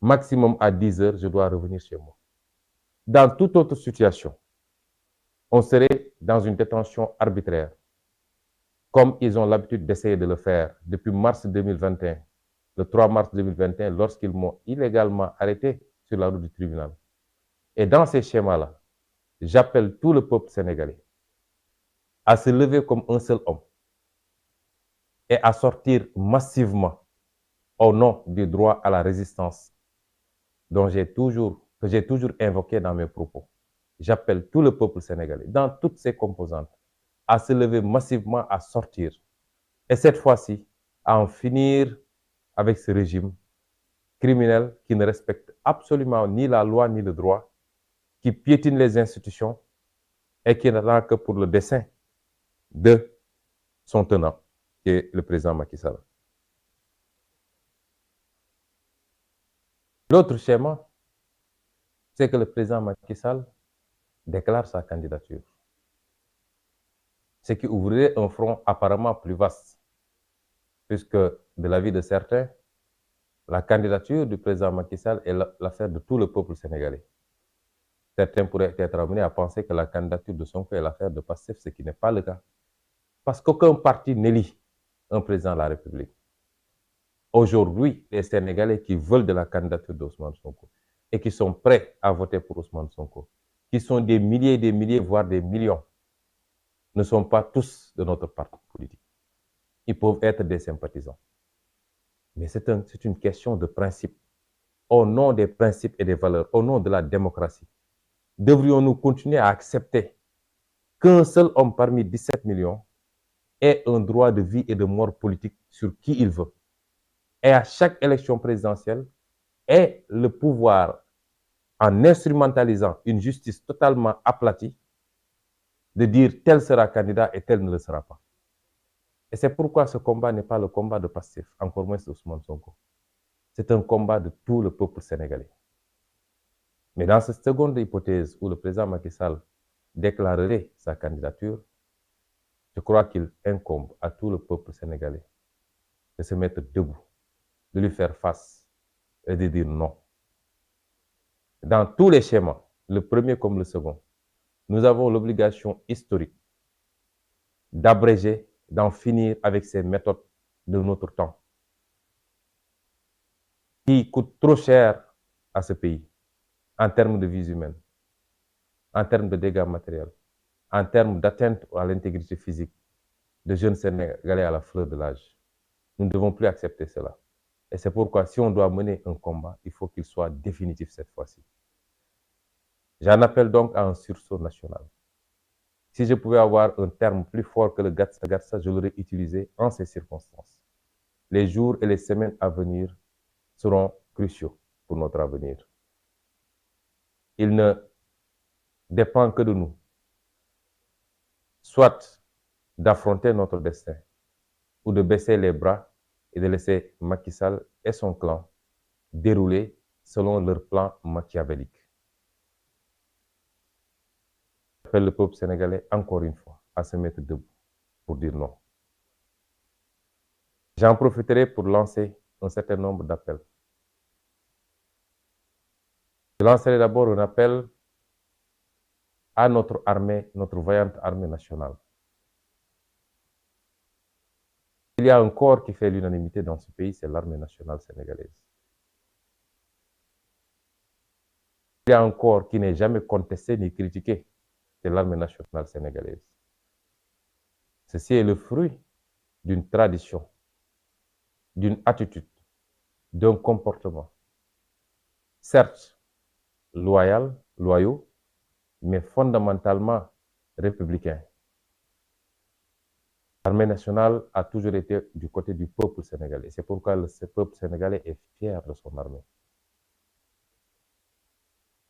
[SPEAKER 1] maximum à 10 heures, je dois revenir chez moi. Dans toute autre situation, on serait dans une détention arbitraire, comme ils ont l'habitude d'essayer de le faire depuis mars 2021, le 3 mars 2021, lorsqu'ils m'ont illégalement arrêté sur la route du tribunal. Et dans ces schémas-là, j'appelle tout le peuple sénégalais à se lever comme un seul homme et à sortir massivement au nom du droit à la résistance que j'ai toujours invoqué dans mes propos. J'appelle tout le peuple sénégalais, dans toutes ses composantes, à se lever massivement, à sortir. Et cette fois-ci, à en finir avec ce régime criminel qui ne respecte absolument ni la loi ni le droit, qui piétine les institutions et qui n'attend que pour le dessein de son tenant, qui est le président Macky Sall. L'autre schéma, c'est que le président Macky Sall déclare sa candidature, ce qui ouvrirait un front apparemment plus vaste, puisque de l'avis de certains, la candidature du président Macky Sall est l'affaire de tout le peuple sénégalais. Certains pourraient être amenés à penser que la candidature de Sonko est l'affaire de Pastef, ce qui n'est pas le cas. Parce qu'aucun parti n'élit un président de la République. Aujourd'hui, les Sénégalais qui veulent de la candidature d'Ousmane Sonko et qui sont prêts à voter pour Ousmane Sonko, qui sont des milliers, voire des millions, ne sont pas tous de notre parti politique. Ils peuvent être des sympathisants. Mais c'est une question de principe. Au nom des principes et des valeurs, au nom de la démocratie, devrions-nous continuer à accepter qu'un seul homme parmi 17 millions ait un droit de vie et de mort politique sur qui il veut, et à chaque élection présidentielle ait le pouvoir, en instrumentalisant une justice totalement aplatie, de dire tel sera candidat et tel ne le sera pas. Et c'est pourquoi ce combat n'est pas le combat de Pastef, encore moins d'Ousmane Sonko. C'est un combat de tout le peuple sénégalais. Mais dans cette seconde hypothèse où le président Macky Sall déclarerait sa candidature, je crois qu'il incombe à tout le peuple sénégalais de se mettre debout, de lui faire face et de dire non. Dans tous les schémas, le premier comme le second, nous avons l'obligation historique d'abréger, d'en finir avec ces méthodes de notre temps, qui coûtent trop cher à ce pays, en termes de vies humaines, en termes de dégâts matériels, en termes d'atteinte à l'intégrité physique de jeunes Sénégalais à la fleur de l'âge. Nous ne devons plus accepter cela. Et c'est pourquoi, si on doit mener un combat, il faut qu'il soit définitif cette fois-ci. J'en appelle donc à un sursaut national. Si je pouvais avoir un terme plus fort que le gatsa, je l'aurais utilisé en ces circonstances. Les jours et les semaines à venir seront cruciaux pour notre avenir. Il ne dépend que de nous, soit d'affronter notre destin, ou de baisser les bras et de laisser Macky Sall et son clan dérouler selon leur plan machiavélique. J'appelle le peuple sénégalais encore une fois à se mettre debout pour dire non. J'en profiterai pour lancer un certain nombre d'appels. Je lancerai d'abord un appel à notre armée, notre vaillante armée nationale. Il y a un corps qui fait l'unanimité dans ce pays, c'est l'armée nationale sénégalaise. Il y a un corps qui n'est jamais contesté ni critiqué, c'est l'armée nationale sénégalaise. Ceci est le fruit d'une tradition, d'une attitude, d'un comportement, certes loyaux, mais fondamentalement républicain. L'armée nationale a toujours été du côté du peuple sénégalais. C'est pourquoi ce peuple sénégalais est fier de son armée.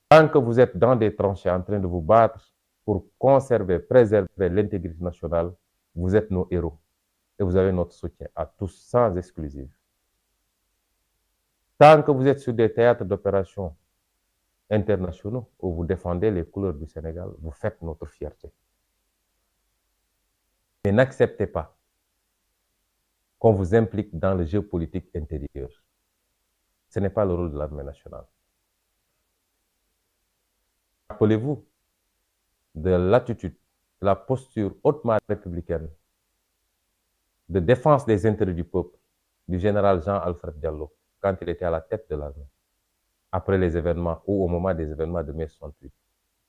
[SPEAKER 1] Tant que vous êtes dans des tranchées en train de vous battre pour conserver, préserver l'intégrité nationale, vous êtes nos héros. Et vous avez notre soutien à tous, sans exclusive. Tant que vous êtes sur des théâtres d'opérations internationaux où vous défendez les couleurs du Sénégal, vous faites notre fierté. Mais n'acceptez pas qu'on vous implique dans le jeu politique intérieur. Ce n'est pas le rôle de l'armée nationale. Rappelez-vous de l'attitude, de la posture hautement républicaine de défense des intérêts du peuple du général Jean-Alfred Diallo quand il était à la tête de l'armée, après les événements ou au moment des événements de mai 68.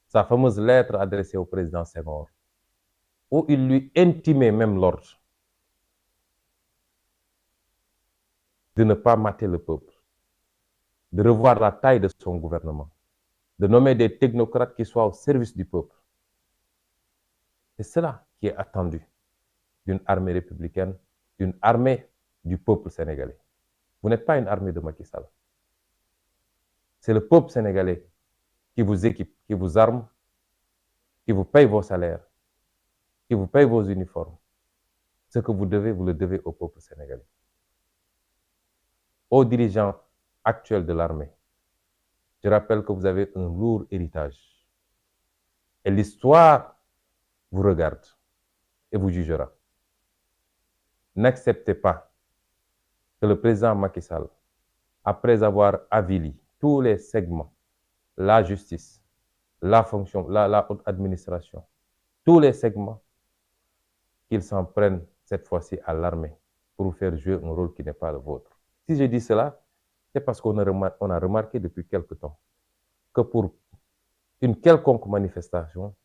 [SPEAKER 1] Sa fameuse lettre adressée au président Senghor, où il lui intimait même l'ordre de ne pas mater le peuple, de revoir la taille de son gouvernement, de nommer des technocrates qui soient au service du peuple. C'est cela qui est attendu d'une armée républicaine, d'une armée du peuple sénégalais. Vous n'êtes pas une armée de Macky Sall. C'est le peuple sénégalais qui vous équipe, qui vous arme, qui vous paye vos salaires, qui vous paye vos uniformes. Ce que vous devez, vous le devez au peuple sénégalais. Aux dirigeants actuels de l'armée, je rappelle que vous avez un lourd héritage. Et l'histoire vous regarde et vous jugera. N'acceptez pas que le président Macky Sall, après avoir avili tous les segments, la justice, la fonction, la haute administration, tous les segments, qu'il s'en prenne cette fois-ci à l'armée pour faire jouer un rôle qui n'est pas le vôtre. Si je dis cela, c'est parce qu'on a remarqué depuis quelque temps que pour une quelconque manifestation,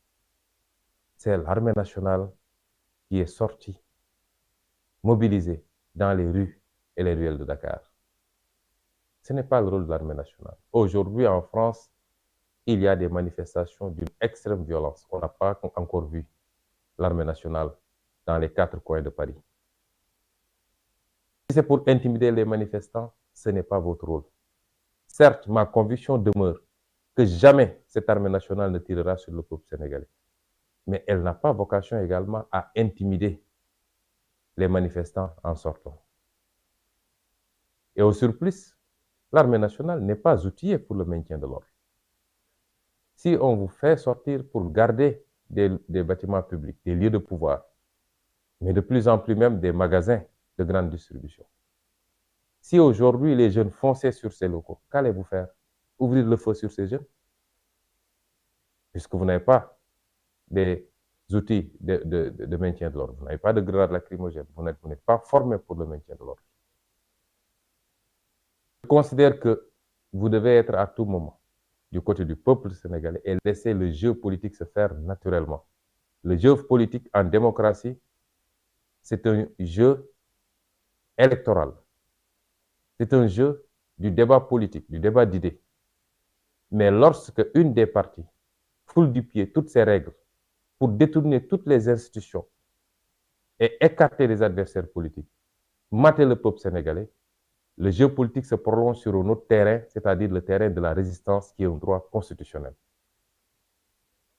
[SPEAKER 1] c'est l'armée nationale qui est sortie, mobilisée dans les rues et les ruelles de Dakar. Ce n'est pas le rôle de l'armée nationale. Aujourd'hui, en France, il y a des manifestations d'une extrême violence. On n'a pas encore vu l'armée nationale dans les 4 coins de Paris. Si c'est pour intimider les manifestants, ce n'est pas votre rôle. Certes, ma conviction demeure que jamais cette armée nationale ne tirera sur le peuple sénégalais. Mais elle n'a pas vocation également à intimider les manifestants en sortant. Et au surplus, l'armée nationale n'est pas outillée pour le maintien de l'ordre. Si on vous fait sortir pour garder des bâtiments publics, des lieux de pouvoir, mais de plus en plus même des magasins de grande distribution, si aujourd'hui les jeunes fonçaient sur ces locaux, qu'allez-vous faire? Ouvrir le feu sur ces jeunes? Puisque vous n'avez pas des outils de maintien de l'ordre, vous n'avez pas de grenades lacrymogènes, vous n'êtes pas formé pour le maintien de l'ordre. Je considère que vous devez être à tout moment du côté du peuple sénégalais et laisser le jeu politique se faire naturellement. Le jeu politique en démocratie, c'est un jeu électoral. C'est un jeu du débat politique, du débat d'idées. Mais lorsque une des parties foule du pied toutes ces règles pour détourner toutes les institutions et écarter les adversaires politiques, mater le peuple sénégalais, le jeu politique se prolonge sur un autre terrain, c'est-à-dire le terrain de la résistance qui est un droit constitutionnel.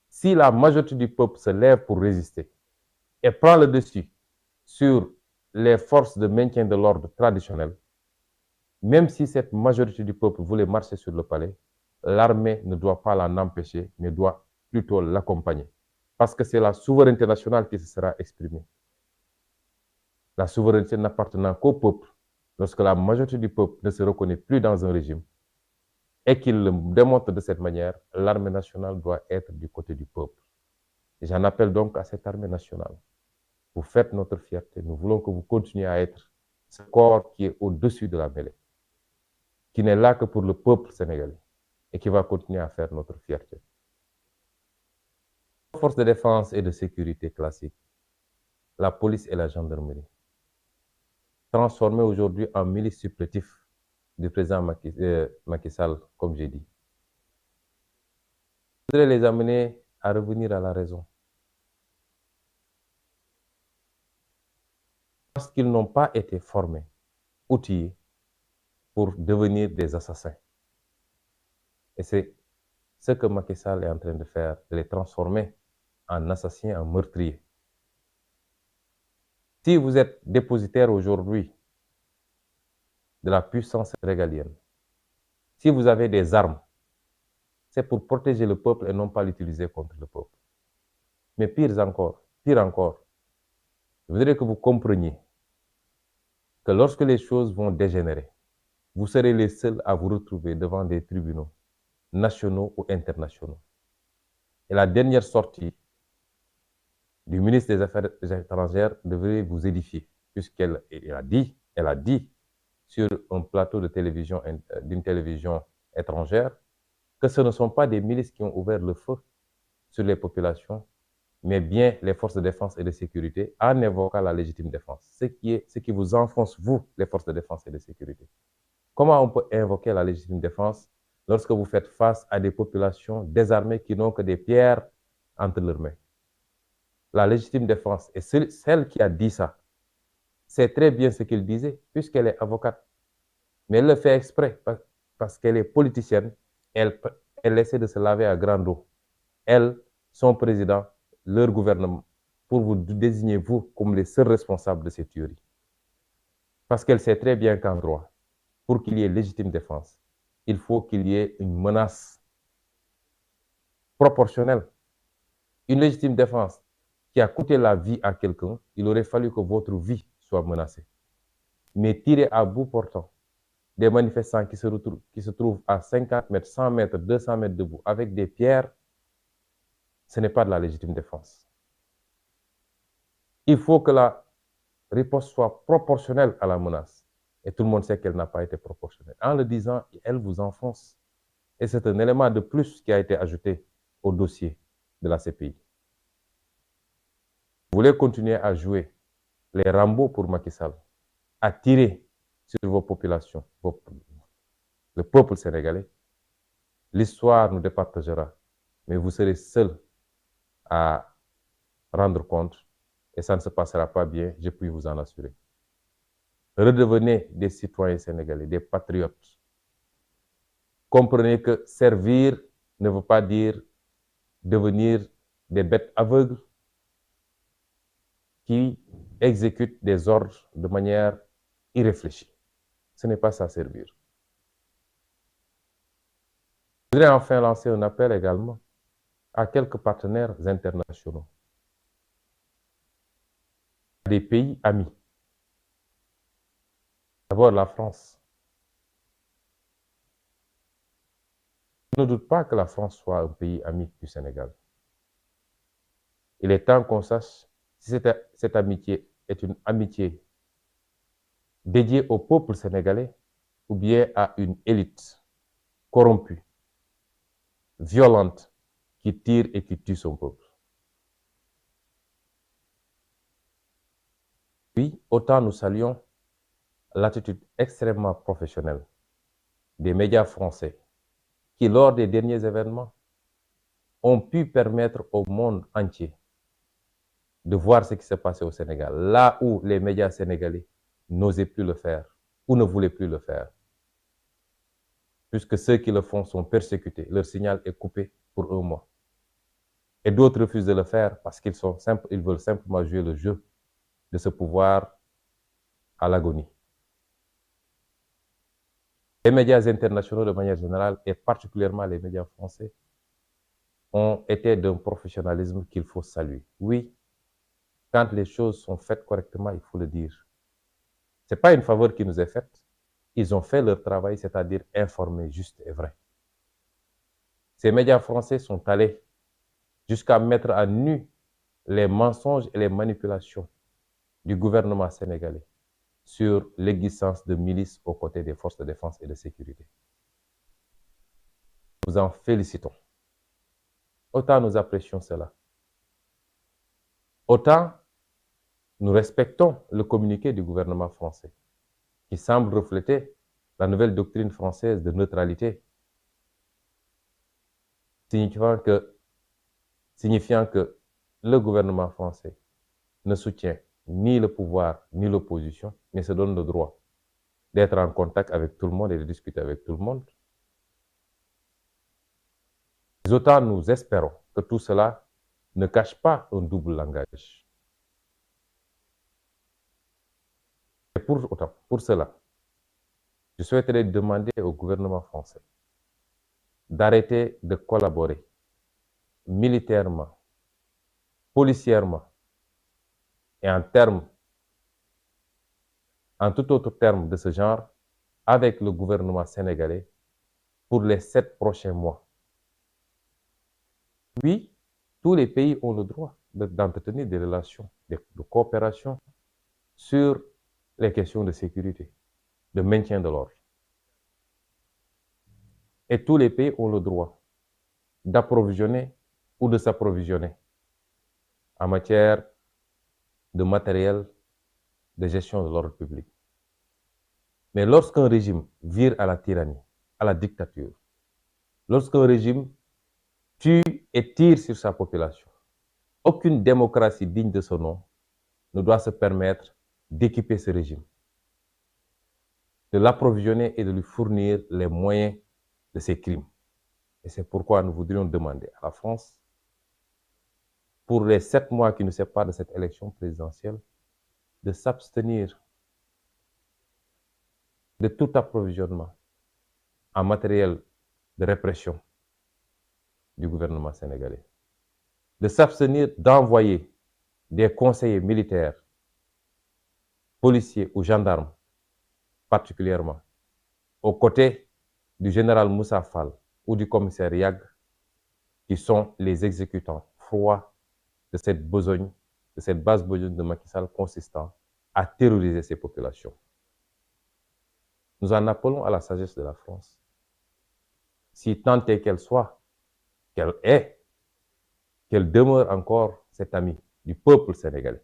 [SPEAKER 1] Si la majorité du peuple se lève pour résister et prend le dessus sur les forces de maintien de l'ordre traditionnel, même si cette majorité du peuple voulait marcher sur le palais, l'armée ne doit pas l'en empêcher, mais doit plutôt l'accompagner. Parce que c'est la souveraineté nationale qui se sera exprimée. La souveraineté n'appartenant qu'au peuple, lorsque la majorité du peuple ne se reconnaît plus dans un régime, et qu'il le démontre de cette manière, l'armée nationale doit être du côté du peuple. J'en appelle donc à cette armée nationale. Vous faites notre fierté. Nous voulons que vous continuiez à être ce corps qui est au-dessus de la mêlée, qui n'est là que pour le peuple sénégalais et qui va continuer à faire notre fierté. Forces de défense et de sécurité classiques, la police et la gendarmerie, transformées aujourd'hui en milices supplétifs du président Macky Sall, comme j'ai dit. Je voudrais les amener à revenir à la raison. Parce qu'ils n'ont pas été formés, outillés pour devenir des assassins. Et c'est ce que Macky Sall est en train de faire, de les transformer en assassins, en meurtriers. Si vous êtes dépositaire aujourd'hui de la puissance régalienne, si vous avez des armes, c'est pour protéger le peuple et non pas l'utiliser contre le peuple. Mais pire encore, je voudrais que vous compreniez que lorsque les choses vont dégénérer, vous serez les seuls à vous retrouver devant des tribunaux nationaux ou internationaux. Et la dernière sortie du ministre des Affaires étrangères devrait vous édifier. elle a dit sur un plateau de télévision, d'une télévision étrangère, que ce ne sont pas des milices qui ont ouvert le feu sur les populations, mais bien les forces de défense et de sécurité, en évoquant la légitime défense. Ce qui vous enfonce, vous, les forces de défense et de sécurité. Comment on peut invoquer la légitime défense lorsque vous faites face à des populations désarmées qui n'ont que des pierres entre leurs mains? La légitime défense, et celle qui a dit ça, c'est très bien ce qu'il disait, puisqu'elle est avocate. Mais elle le fait exprès, parce qu'elle est politicienne, elle essaie de se laver à grande eau. Elle, son président, leur gouvernement, pour vous désigner, vous, comme les seuls responsables de ces tueries. Parce qu'elle sait très bien qu'en droit, pour qu'il y ait légitime défense, il faut qu'il y ait une menace proportionnelle. Une légitime défense qui a coûté la vie à quelqu'un, il aurait fallu que votre vie soit menacée. Mais tirer à bout portant des manifestants qui se trouvent à 50 mètres, 100 mètres, 200 mètres debout, avec des pierres, ce n'est pas de la légitime défense. Il faut que la riposte soit proportionnelle à la menace. Et tout le monde sait qu'elle n'a pas été proportionnelle. En le disant, elle vous enfonce. Et c'est un élément de plus qui a été ajouté au dossier de la CPI. Vous voulez continuer à jouer les Rambo pour Macky Sall, à tirer sur vos populations, le peuple sénégalais. L'histoire nous départagera, mais vous serez seuls à rendre compte et ça ne se passera pas bien, je puis vous en assurer. Redevenez des citoyens sénégalais, des patriotes. Comprenez que servir ne veut pas dire devenir des bêtes aveugles qui exécutent des ordres de manière irréfléchie. Ce n'est pas ça servir. Je voudrais enfin lancer un appel également à quelques partenaires internationaux, à des pays amis. D'abord la France. Je ne doute pas que la France soit un pays ami du Sénégal. Il est temps qu'on sache si cette amitié est une amitié dédiée au peuple sénégalais ou bien à une élite corrompue, violente, qui tire et qui tue son peuple. Oui, autant nous saluons l'attitude extrêmement professionnelle des médias français qui, lors des derniers événements, ont pu permettre au monde entier de voir ce qui se passait au Sénégal, là où les médias sénégalais n'osaient plus le faire ou ne voulaient plus le faire. Puisque ceux qui le font sont persécutés, leur signal est coupé pour un mois. Et d'autres refusent de le faire parce qu'ils veulent simplement jouer le jeu de ce pouvoir à l'agonie. Les médias internationaux de manière générale, et particulièrement les médias français, ont été d'un professionnalisme qu'il faut saluer. Oui, quand les choses sont faites correctement, il faut le dire. Ce n'est pas une faveur qui nous est faite. Ils ont fait leur travail, c'est-à-dire informer juste et vrai. Ces médias français sont allés jusqu'à mettre à nu les mensonges et les manipulations du gouvernement sénégalais sur l'existence de milices aux côtés des forces de défense et de sécurité. Nous en félicitons. Autant nous apprécions cela. Autant nous respectons le communiqué du gouvernement français, qui semble refléter la nouvelle doctrine française de neutralité, signifiant que le gouvernement français ne soutient ni le pouvoir ni l'opposition, mais se donne le droit d'être en contact avec tout le monde et de discuter avec tout le monde. Autant nous espérons que tout cela ne cache pas un double langage. Et pour cela, je souhaiterais demander au gouvernement français d'arrêter de collaborer militairement, policièrement et en tout autre terme de ce genre avec le gouvernement sénégalais pour les 7 prochains mois. Oui, tous les pays ont le droit d'entretenir des relations de coopération sur les questions de sécurité, de maintien de l'ordre. Et tous les pays ont le droit d'approvisionner ou de s'approvisionner en matière de matériel de gestion de l'ordre public. Mais lorsqu'un régime vire à la tyrannie, à la dictature, lorsqu'un régime tue et tire sur sa population, aucune démocratie digne de ce nom ne doit se permettre d'équiper ce régime, de l'approvisionner et de lui fournir les moyens de ses crimes. Et c'est pourquoi nous voudrions demander à la France, pour les 7 mois qui nous séparent de cette élection présidentielle, de s'abstenir de tout approvisionnement en matériel de répression du gouvernement sénégalais, de s'abstenir d'envoyer des conseillers militaires, policiers ou gendarmes, particulièrement, aux côtés du général Moussa Fall ou du commissaire Yag, qui sont les exécutants froids de cette besogne, de cette base besogne de Macky Sall consistant à terroriser ces populations. Nous en appelons à la sagesse de la France, si tant est qu'elle soit, qu'elle est, qu'elle demeure encore cette amie du peuple sénégalais.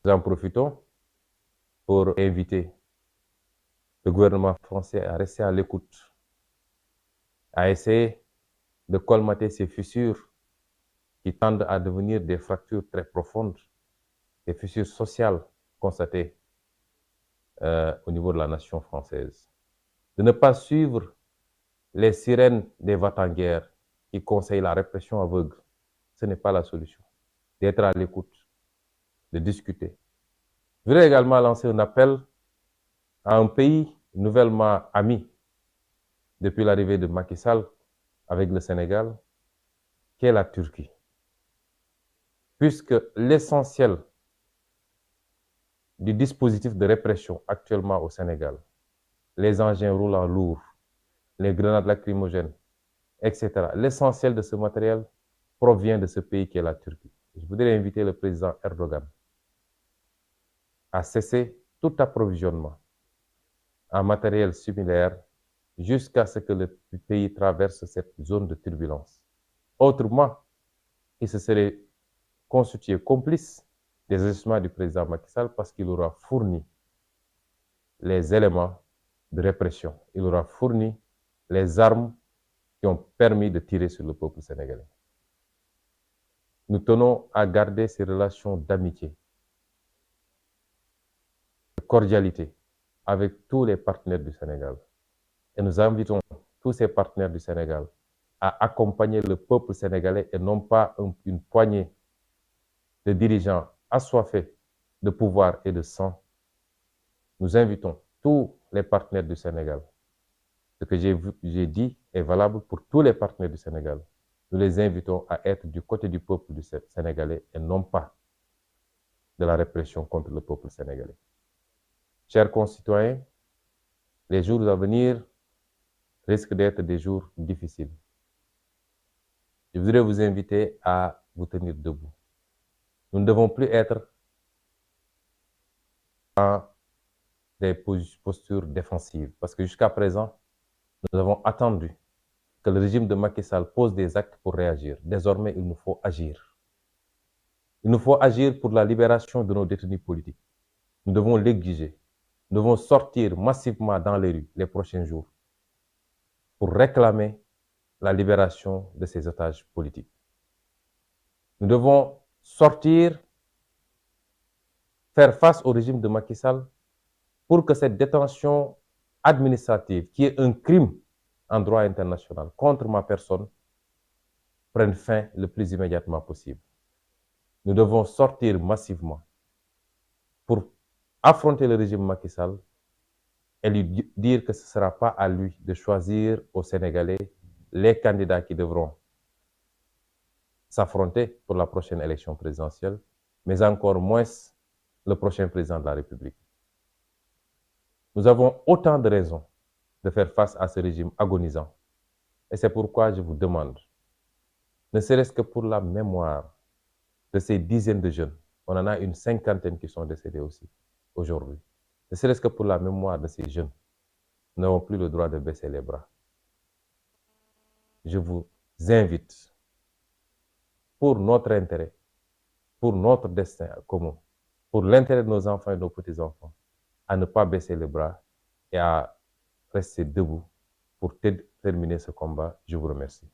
[SPEAKER 1] Nous en profitons pour inviter le gouvernement français à rester à l'écoute, à essayer de colmater ces fissures qui tendent à devenir des fractures très profondes, des fissures sociales constatées au niveau de la nation française. De ne pas suivre les sirènes des va-t-en-guerre qui conseillent la répression aveugle. Ce n'est pas la solution. D'être à l'écoute, de discuter. Je voudrais également lancer un appel à un pays nouvellement ami depuis l'arrivée de Macky Sall avec le Sénégal, qui est la Turquie. Puisque l'essentiel du dispositif de répression actuellement au Sénégal, les engins roulants lourds, les grenades lacrymogènes, etc., l'essentiel de ce matériel provient de ce pays qui est la Turquie. Je voudrais inviter le président Erdogan à cesser tout approvisionnement en matériel similaire jusqu'à ce que le pays traverse cette zone de turbulence. Autrement, il se serait constitué complice des agissements du président Macky Sall parce qu'il aura fourni les éléments de répression. Il aura fourni les armes qui ont permis de tirer sur le peuple sénégalais. Nous tenons à garder ces relations d'amitié, de cordialité avec tous les partenaires du Sénégal. Et nous invitons tous ces partenaires du Sénégal à accompagner le peuple sénégalais et non pas une poignée de dirigeants assoiffés de pouvoir et de sang. Nous invitons tous les partenaires du Sénégal. Ce que j'ai dit est valable pour tous les partenaires du Sénégal. Nous les invitons à être du côté du peuple du sénégalais et non pas de la répression contre le peuple sénégalais. Chers concitoyens, les jours à venir risquent d'être des jours difficiles. Je voudrais vous inviter à vous tenir debout. Nous ne devons plus être dans des postures défensives parce que jusqu'à présent, nous avons attendu que le régime de Macky Sall pose des actes pour réagir. Désormais, il nous faut agir. Il nous faut agir pour la libération de nos détenus politiques. Nous devons l'exiger. Nous devons sortir massivement dans les rues les prochains jours pour réclamer la libération de ces otages politiques. Nous devons sortir, faire face au régime de Macky Sall pour que cette détention administrative, qui est un crime en droit international contre ma personne, prenne fin le plus immédiatement possible. Nous devons sortir massivement pour affronter le régime Macky Sall et lui dire que ce ne sera pas à lui de choisir aux Sénégalais les candidats qui devront s'affronter pour la prochaine élection présidentielle, mais encore moins le prochain président de la République. Nous avons autant de raisons de faire face à ce régime agonisant. Et c'est pourquoi je vous demande, ne serait-ce que pour la mémoire de ces dizaines de jeunes On en a une cinquantaine qui sont décédés aussi aujourd'hui. Ne serait-ce que pour la mémoire de ces jeunes, n'auront plus le droit de baisser les bras. Je vous invite, pour notre intérêt, pour notre destin commun, pour l'intérêt de nos enfants et de nos petits-enfants, à ne pas baisser les bras et à rester debout pour terminer ce combat. Je vous remercie.